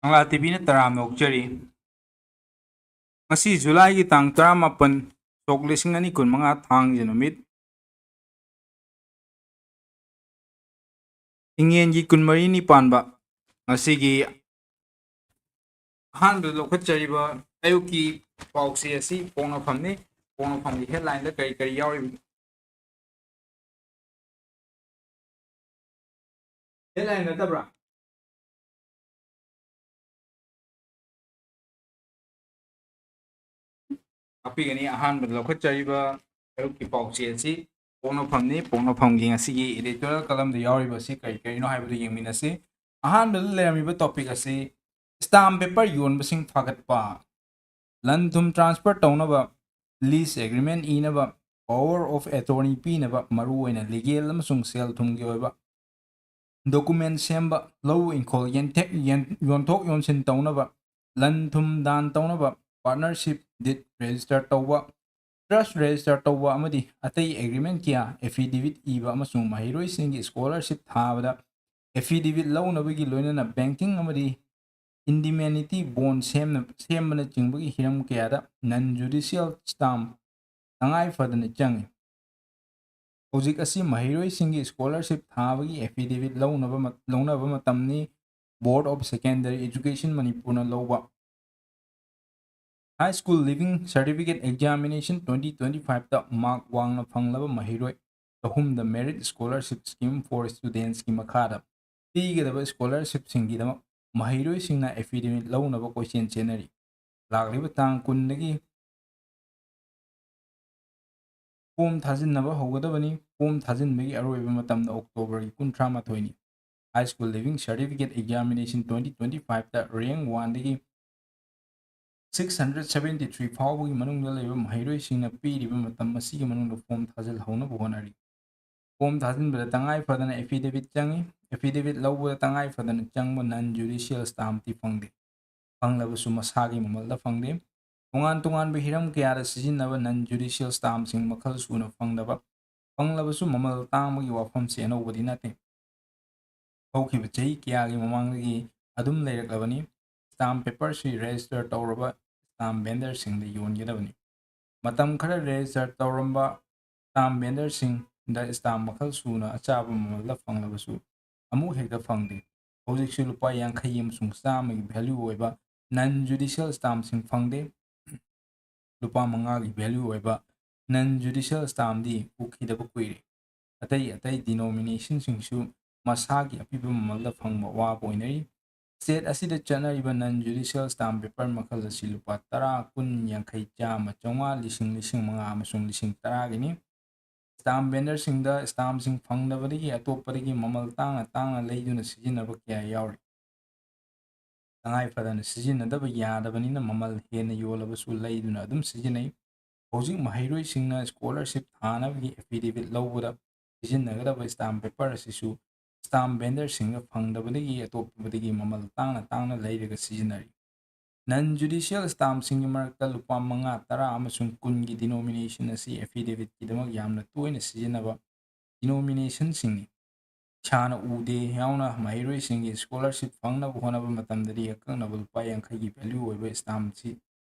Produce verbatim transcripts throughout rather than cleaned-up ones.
ꯀꯪꯂꯥ ꯇꯤꯚꯤꯅ ꯇꯔꯥꯝꯅ ꯑꯣꯛꯆꯔꯤ꯫ ꯉꯁꯤ ꯖꯨꯂꯥꯏꯒꯤ ꯇꯥꯡ ꯇꯔꯥꯃꯥꯄꯟ, ꯁꯣꯛ ꯂꯤꯁꯤꯡ ꯑꯅꯤ ꯀꯨꯟꯃꯉꯥ, ꯊꯥꯡꯖ ꯅꯨꯃꯤꯠ꯫ ꯏꯉꯦꯟꯒꯤ ꯀꯨꯟꯃꯔꯤꯅꯤ ꯄꯥꯟꯕ ꯉꯁꯤꯒꯤ ꯑꯍꯥꯟꯕꯗ ꯂꯧꯈꯠꯆꯔꯤꯕ ꯑꯌꯨꯛꯀꯤ ꯄꯥꯎꯆꯦ ꯑꯁꯤ ꯄꯣꯛꯅꯐꯝꯅꯤ꯫ ꯄꯣꯛꯅꯐꯝꯒꯤ headlineꯗ ꯀꯔꯤ ꯀꯔꯤ ꯌꯥꯎꯔꯤꯕꯅꯣ? Headline ꯅꯠꯇꯕ꯭ꯔꯥ? ꯇꯥꯛꯄꯤꯒꯅꯤ꯫ ꯑꯍꯥꯟꯕꯗ ꯂꯧꯈꯠꯆꯔꯤꯕ ꯑꯌꯨꯛꯀꯤ ꯄꯥꯎꯆꯦ ꯑꯁꯤ ꯄꯣꯛꯅꯐꯝꯅꯤ꯫ ꯄꯣꯛꯅꯐꯝꯒꯤ ꯉꯁꯤꯒꯤ editorial columnꯗ ꯌꯥꯎꯔꯤꯕ ꯑꯁꯤ ꯀꯔꯤ ꯀꯔꯤꯅꯣ ꯍꯥꯏꯕꯗꯨ ꯌꯦꯡꯃꯤꯟꯅꯁꯤ꯫ ꯑꯍꯥꯟꯕꯗ ꯂꯩꯔꯝꯃꯤꯕ topic ꯑꯁꯤ stamp paper ꯌꯣꯟꯕꯁꯤꯡ ꯐꯥꯒꯠꯄ, ꯂꯟ ꯊꯨꯝ transfer ꯇꯧꯅꯕ, lease agreement ꯏꯅꯕ, power of attorney ꯄꯤꯅꯕ, ꯃꯔꯨꯑꯣꯏꯅ legal ꯑꯃꯁꯨꯡ ꯁꯦꯜ ꯊꯨꯝꯒꯤ ꯑꯣꯏꯕ document ꯁꯦꯝꯕ, ꯂꯧ ꯏꯪꯈꯣꯜ ꯌꯦꯟꯊꯦꯛ-, ꯌꯦꯟ-, ꯌꯣꯟꯊꯣꯛ ꯌꯣꯟꯁꯤꯟ ꯇꯧꯅꯕ, ꯂꯟ ꯊꯨꯝ ꯗꯥꯟ ꯇꯧꯅꯕ, partnership deed register ꯇꯧꯕ, trust register ꯇꯧꯕ ꯑꯃꯗꯤ ꯑꯇꯩ agreement ꯀꯌꯥ, affidavit ꯏꯕ ꯑꯃꯁꯨꯡ ꯃꯍꯩꯔꯣꯏꯁꯤꯡꯒꯤ scholarship ꯊꯥꯕꯗ affidavit ꯂꯧꯅꯕꯒꯤ ꯂꯣꯏꯅꯅ banking ꯑꯃꯗꯤ indemnity bond ꯁꯦꯝꯅ-, ꯁꯦꯝꯕꯅꯆꯤꯡꯕꯒꯤ ꯍꯤꯔꯝ ꯀꯌꯥꯗ non judicial stamp ꯇꯉꯥꯏ ꯐꯗꯅ ꯆꯪꯏ꯫ ꯍꯧꯖꯤꯛ ꯑꯁꯤ ꯃꯍꯩꯔꯣꯏꯁꯤꯡꯒꯤ scholarship ꯊꯥꯕꯒꯤ affidavit ꯂꯧꯅꯕ ꯃ-, ꯂꯧꯅꯕ ꯃꯇꯝꯅꯤ꯫ Board of Secondary Education ꯃꯅꯤꯄꯨꯔꯅ ꯂꯧꯕ High School Leaving Certificate Examination twenty twenty fiveꯇ mark ꯋꯥꯡꯅ ꯐꯪꯂꯕ ꯃꯍꯩꯔꯣꯏ ꯆꯍꯨꯝꯗ merit scholarship scheme for studentsꯀꯤ ꯃꯈꯥꯗ ꯄꯤꯒꯗꯕ scholarshipꯁꯤꯡꯒꯤꯗꯃꯛ ꯃꯍꯩꯔꯣꯏꯁꯤꯡꯅ affidavit ꯂꯧꯅꯕ ꯀꯣꯏꯆꯦꯟ ꯆꯦꯟꯅꯔꯤ꯫ ꯂꯥꯛꯂꯤꯕ ꯇꯥꯡ ꯀꯨꯟꯗꯒꯤ form ꯊꯥꯖꯤꯟꯅꯕ ꯍꯧꯒꯗꯕꯅꯤ꯫ Form ꯊꯥꯖꯤꯟꯕꯒꯤ ꯑꯔꯣꯏꯕ ꯃꯇꯝꯗ Octoberꯒꯤ ꯀꯨꯟꯊ꯭ꯔꯥ ꯃꯥꯊꯣꯏꯅꯤ꯫ High School Leaving Certificate Examination twenty twenty fiveꯇ rank oneꯗꯒꯤ six hundred seventy three ꯐꯥꯎꯕꯒꯤ ꯃꯅꯨꯡꯗ ꯂꯩꯕ ꯃꯍꯩꯔꯣꯏꯁꯤꯡꯅ ꯄꯤꯔꯤꯕ ꯃꯇꯝ ꯑꯁꯤꯒꯤ ꯃꯅꯨꯡꯗ form ꯊꯥꯖꯤꯜꯍꯧꯅꯕ ꯍꯣꯠꯅꯔꯤ꯫ Form ꯊꯥꯖꯤꯟꯕꯗ ꯇꯉꯥꯏ ꯐꯗꯅ affidavit ꯆꯪꯏ꯫ Affidavit ꯂꯧꯕꯗ ꯇꯉꯥꯏ ꯐꯗꯅ ꯆꯪꯕ non judicial stampꯇꯤ ꯐꯪꯗꯦ꯫ ꯐꯪꯂꯕꯁꯨ ꯃꯁꯥꯒꯤ ꯃꯃꯜꯗ ꯐꯪꯗꯦ꯫ ꯇꯣꯉꯥꯟ ꯇꯣꯉꯥꯟꯕ ꯍꯤꯔꯝ ꯀꯌꯥꯗ ꯁꯤꯖꯤꯟꯅꯕ non judicial stampꯁꯤꯡ ꯃꯈꯜ ꯁꯨꯅ ꯐꯪꯗꯕ, ꯐꯪꯂꯕꯁꯨ ꯃꯃꯜ ꯇꯥꯡꯕꯒꯤ ꯋꯥꯐꯝꯁꯤ ꯑꯅꯧꯕꯗꯤ ꯅꯠꯇꯦ꯫ ꯍꯧꯈꯤꯕ ꯆꯍꯤ ꯀꯌꯥꯒꯤ ꯃꯃꯥꯡꯗꯒꯤ ꯑꯗꯨꯝ ꯂꯩꯔꯛꯂꯕꯅꯤ꯫ stamp paperꯁꯤ register ꯇꯧꯔꯕ stamp vendorꯁꯤꯡꯗ ꯌꯣꯟꯒꯗꯕꯅꯤ꯫ ꯃꯇꯝ ꯈꯔ register ꯇꯧꯔꯝꯕ stamp vendorꯁꯤꯡꯗ stamp ꯃꯈꯜ ꯁꯨꯅ ꯑꯆꯥꯕ ꯃꯃꯜꯗ ꯐꯪꯂꯕꯁꯨ ꯑꯃꯨꯛ ꯍꯦꯛꯇ ꯐꯪꯗꯦ꯫ ꯍꯧꯖꯤꯛꯁꯨ ꯂꯨꯄꯥ ꯌꯥꯡꯈꯩ ꯑꯃꯁꯨꯡ ꯆꯥꯝꯃꯒꯤ value ꯑꯣꯏꯕ non judicial stampꯁꯤꯡ ꯐꯪꯗꯦ꯫ ꯂꯨꯄꯥ ꯃꯉꯥꯒꯤ value ꯑꯣꯏꯕ non judicial stampꯗꯤ ꯎꯈꯤꯗꯕ ꯀꯨꯏꯔꯦ꯫ ꯑꯇꯩ ꯑꯇꯩ denominationꯁꯤꯡꯁꯨ ꯃꯁꯥꯒꯤ ꯑꯄꯤꯕ ꯃꯃꯜꯗ ꯐꯪꯕ ꯑꯋꯥꯕ ꯑꯣꯏꯅꯔꯤ꯫ State ꯑꯁꯤꯗ ꯆꯠꯅꯔꯤꯕ non judicial stamp paper ꯃꯈꯜ ꯑꯁꯤ ꯂꯨꯄꯥ ꯇꯔꯥ, ꯀꯨꯟ, ꯌꯥꯡꯈꯩ, ꯆꯥꯝꯃ, ꯆꯥꯝꯃꯉꯥ, ꯂꯤꯁꯤꯡ, ꯂꯤꯁꯤꯡ ꯃꯉꯥ ꯑꯃꯁꯨꯡ ꯂꯤꯁꯤꯡ ꯇꯔꯥꯒꯤꯅꯤ꯫ Stamp vendorꯁꯤꯡꯗ stampꯁꯤꯡ ꯐꯪꯗꯕꯗꯒꯤ ꯑꯇꯣꯞꯄꯗꯒꯤ ꯃꯃꯜ ꯇꯥꯡꯅ ꯇꯥꯡꯅ ꯂꯩꯗꯨꯅ ꯁꯤꯖꯤꯟꯅꯕ ꯀꯌꯥ ꯌꯥꯎꯔꯤ꯫ ꯇꯉꯥꯏ ꯐꯗꯅ ꯁꯤꯖꯤꯟꯅꯗꯕ ꯌꯥꯗꯕꯅꯤꯅ ꯃꯃꯜ ꯍꯦꯟꯅ ꯌꯣꯜꯂꯕꯁꯨ ꯂꯩꯗꯨꯅ ꯑꯗꯨꯝ ꯁꯤꯖꯤꯟꯅꯩ꯫ ꯍꯧꯖꯤꯛ ꯃꯍꯩꯔꯣꯏꯁꯤꯡꯅ scholarship ꯊꯥꯅꯕꯒꯤ affidavit ꯂꯧꯕꯗ ꯁꯤꯖꯤꯟꯅꯒꯗꯕ stamp paper ꯑꯁꯤꯁꯨ stamp vendorꯁꯤꯡꯗ ꯐꯪꯗꯕꯗꯒꯤ ꯑꯇꯣꯞꯄꯗꯒꯤ ꯃꯃꯜ ꯇꯥꯡꯅ ꯇꯥꯡꯅ ꯂꯩꯔꯒ ꯁꯤꯖꯤꯟꯅꯔꯤ꯫ Non judicial stampꯁꯤꯡꯒꯤ ꯃꯔꯛꯇ ꯂꯨꯄꯥ ꯃꯉꯥ, ꯇꯔꯥ ꯑꯃꯁꯨꯡ ꯀꯨꯟꯒꯤ denomination ꯑꯁꯤ affidavitꯀꯤꯗꯃꯛ ꯌꯥꯝꯅ ꯇꯣꯏꯅ ꯁꯤꯖꯤꯟꯅꯕ denominationꯁꯤꯡꯅꯤ꯫ ꯏꯁꯥꯅ ꯎꯗꯦ ꯌꯥꯎꯅ ꯃꯍꯩꯔꯣꯏꯁꯤꯡꯒꯤ scholarship ꯐꯪꯅꯕ ꯍꯣꯠꯅꯕ ꯃꯇꯝꯗꯗꯤ ꯑꯀꯛꯅꯕ ꯂꯨꯄꯥ ꯌꯥꯡꯈꯩꯒꯤ value ꯑꯣꯏꯕ stampꯁꯤ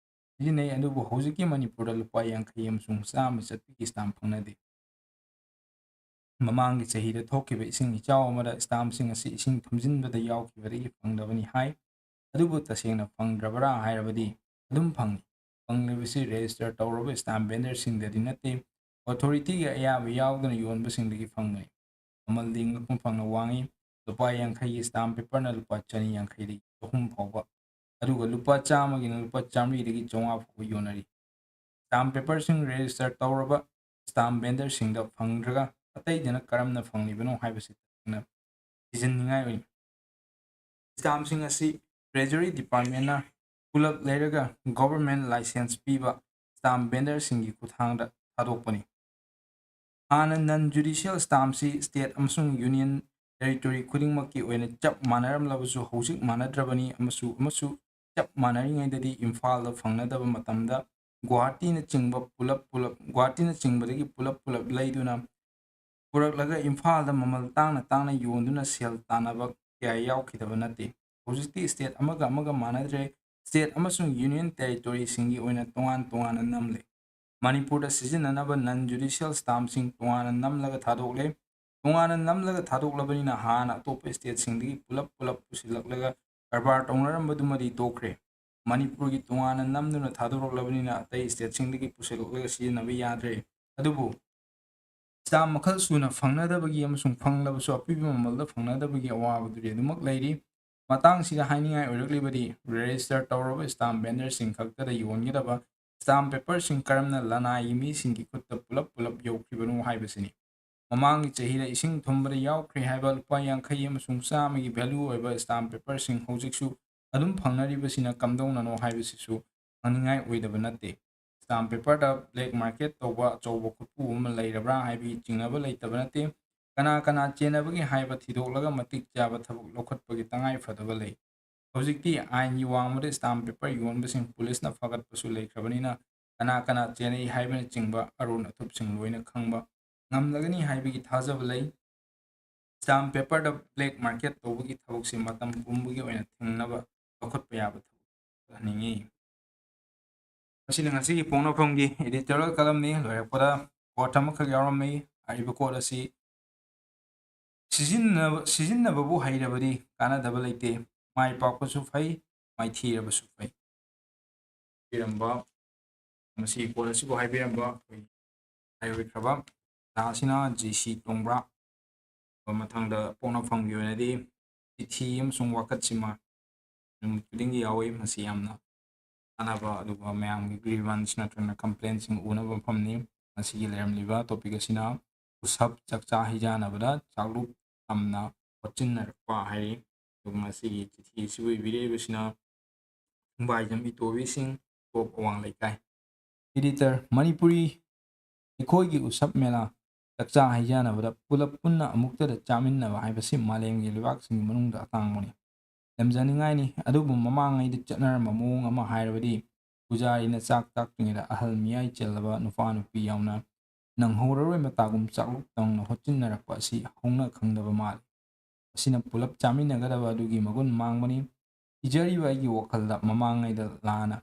ꯁꯤꯖꯤꯟꯅꯩ, ꯑꯗꯨꯕꯨ ꯍꯧꯖꯤꯛꯀꯤ ꯃꯅꯤꯄꯨꯔꯗ ꯂꯨꯄꯥ ꯌꯥꯡꯈꯩ ꯑꯃꯁꯨꯡ ꯆꯥꯝꯃ ꯆꯠꯄꯤꯒꯤ stamp ꯐꯪꯅꯗꯦ꯫ ꯃꯃꯥꯡꯒꯤ ꯆꯍꯤꯗ ꯊꯣꯛꯈꯤꯕ ꯏꯁꯤꯡ ꯏꯆꯥꯎ ꯑꯃꯗ stampꯁꯤꯡ ꯑꯁꯤ ꯏꯁꯤꯡ ꯊꯨꯝꯖꯤꯟꯕꯗ ꯌꯥꯎꯈꯤꯕꯗꯒꯤ ꯐꯪꯗꯕꯅꯤ ꯍꯥꯏ꯫ ꯑꯗꯨꯕꯨ ꯇꯁꯦꯡꯅ ꯐꯪꯗ꯭ꯔꯕꯔꯥ ꯍꯥꯏꯔꯕꯗꯤ ꯑꯗꯨꯝ ꯐꯪꯏ꯫ ꯐꯪꯂꯤꯕꯁꯤ register ꯇꯧꯔꯕ stamp vendorꯁꯤꯡꯗꯗꯤ ꯅꯠꯇꯦ, authorityꯒꯤ ꯑꯌꯥꯕ ꯌꯥꯎꯗꯅ ꯌꯣꯟꯕꯁꯤꯡꯗꯒꯤ ꯐꯪꯕꯅꯤ꯫ ꯃꯃꯜꯗꯤ ꯉꯛꯄ ꯐꯪꯅ ꯋꯥꯡꯏ꯫ ꯂꯨꯄꯥ ꯌꯥꯡꯈꯩꯒꯤ stamp paperꯅ ꯂꯨꯄꯥ ꯆꯅꯤ ꯌꯥꯡꯈꯩꯗꯒꯤ ꯆꯍꯨꯝ ꯐꯥꯎꯕ, ꯑꯗꯨꯒ ꯂꯨꯄꯥ ꯆꯥꯝꯃꯒꯤꯅ ꯂꯨꯄꯥ ꯆꯥꯝꯃꯔꯤꯗꯒꯤ ꯆꯥꯝꯃꯉꯥ ꯐꯥꯎꯕ ꯌꯣꯟꯅꯔꯤ꯫ Stamp paperꯁꯤꯡ register ꯇꯧꯔꯕ stamp vendorꯁꯤꯡꯗ ꯐꯪꯗ꯭ꯔꯒ ꯑꯇꯩꯗꯅ ꯀꯔꯝꯅ ꯐꯪꯂꯤꯕꯅꯣ ꯍꯥꯏꯕꯁꯤ ꯇꯁꯦꯡꯅ ꯊꯤꯖꯤꯟꯅꯤꯡꯉꯥꯏ ꯑꯣꯏ꯫ Stampꯁꯤꯡ ꯑꯁꯤ Treasury Departmentꯅ ꯄꯨꯂꯞ ꯂꯩꯔꯒ government license ꯄꯤꯕ stamp vendorꯁꯤꯡꯒꯤ ꯈꯨꯠꯊꯥꯡꯗ ꯊꯥꯗꯣꯛꯄꯅꯤ꯫ ꯍꯥꯟꯅ non judicial stampꯁꯤ state ꯑꯃꯁꯨꯡ union territory ꯈꯨꯗꯤꯡꯃꯛꯀꯤ ꯑꯣꯏꯅ ꯆꯞ ꯃꯥꯟꯅꯔꯝꯂꯕꯁꯨ ꯍꯧꯖꯤꯛ ꯃꯥꯟꯅꯗ꯭ꯔꯕꯅꯤ ꯑꯃꯁꯨ, ꯑꯃꯁꯨ ꯆꯞ ꯃꯥꯟꯅꯔꯤꯉꯩꯗꯗꯤ ꯏꯝꯐꯥꯜꯗ ꯐꯪꯅꯗꯕ ꯃꯇꯝꯗ ꯒꯨꯋꯥꯍꯥꯇꯤꯅꯆꯤꯡꯕ ꯄꯨꯂꯞ ꯄꯨꯂꯞ, ꯒꯨꯋꯥꯍꯥꯇꯤꯅꯆꯤꯡꯕꯗꯒꯤ ꯄꯨꯂꯞ ꯄꯨꯂꯞ ꯂꯩꯗꯨꯅ ꯄꯨꯔꯛꯂꯒ ꯏꯝꯐꯥꯜꯗ ꯃꯃꯜ ꯇꯥꯡꯅ ꯇꯥꯡꯅ ꯌꯣꯟꯗꯨꯅ ꯁꯦꯜ ꯇꯥꯟꯅꯕ ꯀꯌꯥ ꯌꯥꯎꯈꯤꯗꯕ ꯅꯠꯇꯦ꯫ ꯍꯧꯖꯤꯛꯇꯤ state ꯑꯃꯒ ꯑꯃꯒ ꯃꯥꯟꯅꯗ꯭ꯔꯦ꯫ State ꯑꯃꯁꯨꯡ union territoryꯁꯤꯡꯒꯤ ꯑꯣꯏꯅ ꯇꯣꯉꯥꯟ ꯇꯣꯉꯥꯟꯅ ꯅꯝꯂꯦ꯫ ꯃꯅꯤꯄꯨꯔꯗ ꯁꯤꯖꯤꯟꯅꯅꯕ non judicial stampꯁꯤꯡ ꯇꯣꯉꯥꯟꯅ ꯅꯝꯂꯒ ꯊꯥꯗꯣꯛꯂꯦ꯫ ꯇꯣꯉꯥꯟꯅ ꯅꯝꯂꯒ ꯊꯥꯗꯣꯛꯂꯕꯅꯤꯅ ꯍꯥꯟꯅ ꯑꯇꯣꯞꯄ stateꯁꯤꯡꯗꯒꯤ ꯄꯨꯂꯞ ꯄꯨꯂꯞ ꯄꯨꯁꯤꯜꯂꯛꯂꯒ ꯀꯔꯕꯥꯔ ꯇꯧꯅꯔꯝꯕꯗꯨꯃꯗꯤ ꯇꯣꯛꯈ꯭ꯔꯦ꯫ ꯃꯅꯤꯄꯨꯔꯒꯤ ꯇꯣꯉꯥꯟꯅ ꯅꯝꯗꯨꯅ ꯊꯥꯗꯣꯔꯛꯂꯕꯅꯤꯅ ꯑꯇꯩ stateꯁꯤꯡꯗꯒꯤ ꯄꯨꯁꯤꯜꯂꯛꯂꯒ ꯁꯤꯖꯤꯟꯅꯕ ꯌꯥꯗ꯭ꯔꯦ꯫ ꯑꯗꯨꯕꯨ stamp ꯃꯈꯜ ꯁꯨꯅ ꯐꯪꯅꯗꯕꯒꯤ ꯑꯃꯁꯨꯡ ꯐꯪꯂꯕꯁꯨ ꯑꯄꯤꯕ ꯃꯃꯜꯗ ꯐꯪꯅꯗꯕꯒꯤ ꯑꯋꯥꯕꯗꯨꯗꯤ ꯑꯗꯨꯃꯛ ꯂꯩꯔꯤ꯫ ꯃꯇꯥꯡꯁꯤꯗ ꯍꯥꯏꯅꯤꯡꯉꯥꯏ ꯑꯣꯏꯔꯛꯂꯤꯕꯗꯤ register ꯇꯧꯔꯕ stamp vendorꯁꯤꯡ ꯈꯛꯇꯗ ꯌꯣꯟꯒꯗꯕ stamp paperꯁꯤꯡ ꯀꯔꯝꯅ ꯂꯅꯥꯏꯒꯤ ꯃꯤꯁꯤꯡꯒꯤ ꯈꯨꯠꯇ ꯄꯨꯂꯞ ꯄꯨꯂꯞ ꯌꯧꯈ꯭ꯔꯤꯕꯅꯣ ꯍꯥꯏꯕꯁꯤꯅꯤ꯫ ꯃꯃꯥꯡꯒꯤ ꯆꯍꯤꯗ ꯏꯁꯤꯡ ꯊꯨꯝꯕꯗ ꯌꯥꯎꯈ꯭ꯔꯦ ꯍꯥꯏꯕ ꯂꯨꯄꯥ ꯌꯥꯡꯈꯩ ꯑꯃꯁꯨꯡ ꯆꯥꯝꯃꯒꯤ value ꯑꯣꯏꯕ stamp paperꯁꯤꯡ ꯍꯧꯖꯤꯛꯁꯨ ꯑꯗꯨꯝ ꯐꯪꯅꯔꯤꯕꯁꯤꯅ ꯀꯝꯗꯧꯅꯅꯣ ꯍꯥꯏꯕꯁꯤꯁꯨ ꯈꯪꯅꯤꯡꯉꯥꯏ ꯑꯣꯏꯗꯕ ꯅꯠꯇꯦ꯫ Stamp paperꯗ black market ꯇꯧꯕ ꯑꯆꯧꯕ ꯈꯨꯠꯄꯨ ꯑꯃ ꯂꯩꯔꯕ꯭ꯔꯥ ꯍꯥꯏꯕꯒꯤ ꯆꯤꯡꯅꯕ ꯂꯩꯇꯕ ꯅꯠꯇꯦ꯫ ꯀꯅꯥ ꯀꯅꯥ ꯆꯦꯟꯅꯕꯒꯦ ꯍꯥꯏꯕ ꯊꯤꯗꯣꯛꯂꯒ ꯃꯇꯤꯛ ꯆꯥꯕ ꯊꯕꯛ ꯂꯧꯈꯠꯄꯒꯤ ꯇꯉꯥꯏ ꯐꯗꯕ ꯂꯩ꯫ ꯍꯧꯖꯤꯛꯇꯤ ꯑꯥꯏꯟꯒꯤ ꯋꯥꯡꯃꯗ stamp paper ꯌꯣꯟꯕꯁꯤꯡ ꯄꯨꯂꯤꯁꯅ ꯐꯥꯒꯠꯄꯁꯨ ꯂꯩꯈ꯭ꯔꯕꯅꯤꯅ ꯀꯅꯥ ꯀꯅꯥ ꯆꯦꯟꯅꯩ ꯍꯥꯏꯕꯅꯆꯤꯡꯕ ꯑꯔꯣꯟ ꯑꯊꯨꯞꯁꯤꯡ ꯂꯣꯏꯅ ꯈꯪꯕ ꯉꯝꯂꯒꯅꯤ ꯍꯥꯏꯕꯒꯤ ꯊꯥꯖꯕ ꯂꯩ꯫ Stamp paperꯗ black market ꯇꯧꯕꯒꯤ ꯊꯕꯛꯁꯤ ꯃꯇꯝ ꯄꯨꯝꯕꯒꯤ ꯑꯣꯏꯅ ꯊꯤꯡꯅꯕ ꯂꯧꯈꯠꯄ ꯌꯥꯕ ꯊꯕꯛ ꯑꯣꯏꯍꯟꯅꯤꯡꯏ꯫ ꯃꯁꯤꯅ ꯉꯁꯤꯒꯤ ꯄꯣꯛꯅꯐꯝꯒꯤ editorial columnꯅꯤ꯫ ꯂꯣꯏꯔꯛꯄꯗ quote ꯑꯃꯈꯛ ꯌꯥꯎꯔꯝꯃꯤ꯫ ꯍꯥꯏꯔꯤꯕ quote ꯑꯁꯤ ꯁꯤꯖꯤꯟꯅꯕ, ꯁꯤꯖꯤꯟꯅꯕꯕꯨ ꯍꯩꯔꯕꯗꯤ ꯀꯥꯟꯅꯗꯕ ꯂꯩꯇꯦ, ꯃꯥꯏ ꯄꯥꯛꯄꯁꯨ ꯐꯩ, ꯃꯥꯏꯊꯤꯔꯕꯁꯨ ꯐꯩ꯫ ꯄꯤꯔꯝꯕ, ꯃꯁꯤꯒꯤ quote ꯑꯁꯤꯕꯨ ꯍꯥꯏꯕꯤꯔꯝꯕ ꯑꯩꯈꯣꯏ ꯍꯥꯏꯔꯣꯏꯈ꯭ꯔꯕ ꯀꯅꯥꯁꯤꯅ G C ꯇꯣꯡꯕ꯭ꯔꯥ꯫ ꯃꯊꯪꯗ ꯄꯣꯛꯅꯐꯝꯒꯤ ꯑꯣꯏꯅꯗꯤ ꯆꯤꯊꯤ ꯑꯃꯁꯨꯡ ꯋꯥꯀꯠꯁꯤꯃ ꯅꯨꯃꯤꯠ ꯈꯨꯗꯤꯡꯒꯤ ꯌꯥꯎꯏ꯫ ꯃꯁꯤ ꯌꯥꯝꯅ ꯀꯥꯟꯅꯕ, ꯑꯗꯨꯒ ꯃꯌꯥꯝꯒꯤ grievance ꯅꯠꯇ꯭ꯔꯒꯅ complaintꯁꯤꯡ ꯎꯅꯕ ꯃꯐꯝꯅꯤ꯫ ꯉꯁꯤꯒꯤ ꯂꯩꯔꯝꯂꯤꯕ topic ꯑꯁꯤꯅ ꯎꯁꯞ ꯆꯥꯛꯆꯥ ꯍꯩꯖꯥꯟꯅꯕꯗ ꯆꯥꯛꯂꯨꯛ ꯇꯝꯅ ꯍꯣꯠꯆꯤꯟꯅꯔꯛꯄ ꯍꯥꯏꯔꯤ꯫ ꯑꯗꯨꯒ ꯉꯁꯤꯒꯤ ꯆꯤꯊꯤ ꯑꯁꯤꯕꯨ ꯏꯕꯤꯔꯛꯏꯕꯁꯤꯅ ꯊꯨꯝꯕꯥꯏꯖꯝ ꯏꯇꯣꯕꯤ ꯁꯤꯡ, ꯇꯣꯞ ꯑꯋꯥꯡ ꯂꯩꯀꯥꯏ꯫ Editor, ꯃꯅꯤꯄꯨꯔꯤ ꯑꯩꯈꯣꯏꯒꯤ ꯎꯁꯞ ꯃꯦꯂꯥ ꯆꯥꯛꯆꯥ ꯍꯩꯖꯥꯟꯅꯕꯗ ꯄꯨꯂꯞ ꯄꯨꯟꯅ ꯑꯃꯨꯛꯇꯗ ꯆꯥꯃꯤꯟꯅꯕ ꯍꯥꯏꯕꯁꯤ ꯃꯥꯂꯦꯝꯒꯤ ꯂꯩꯕꯥꯛꯁꯤꯡꯒꯤ ꯃꯅꯨꯡꯗ ꯑꯇꯥꯡꯕꯅꯤ꯫ ꯂꯝꯖꯅꯤꯡꯉꯥꯏꯅꯤ꯫ ꯑꯗꯨꯕꯨ ꯃꯃꯥꯡꯉꯩꯗ ꯆꯠꯅꯔꯝꯕ ꯃꯑꯣꯡ ꯑꯃ ꯍꯥꯏꯔꯕꯗꯤ ꯄꯨꯖꯥꯔꯤꯅ ꯆꯥꯛ ꯆꯥꯛꯇ꯭ꯔꯤꯉꯩꯗ ꯑꯍꯜ ꯃꯤꯌꯥꯏ ꯆꯜꯂꯕ ꯅꯨꯄꯥ ꯅꯨꯄꯤ ꯌꯥꯎꯅ ꯅꯪꯍꯧꯔꯔꯣꯏ ꯃꯇꯥꯒꯨꯝ ꯆꯥꯛꯂꯨꯛ ꯇꯧꯅ ꯍꯣꯠꯆꯤꯟꯅꯔꯛꯄ ꯑꯁꯤ ꯍꯧꯅ ꯈꯪꯗꯕ ꯃꯥꯜꯂꯤ꯫ ꯃꯁꯤꯅ ꯄꯨꯂꯞ ꯆꯥꯃꯤꯟꯅꯒꯗꯕ ꯑꯗꯨꯒꯤ ꯃꯒꯨꯟ ꯃꯥꯡꯕꯅꯤ꯫ ꯄꯤꯖꯔꯤꯕ ꯑꯩꯒꯤ ꯋꯥꯈꯜꯗ ꯃꯃꯥꯡꯉꯩꯗ ꯂꯥꯅ,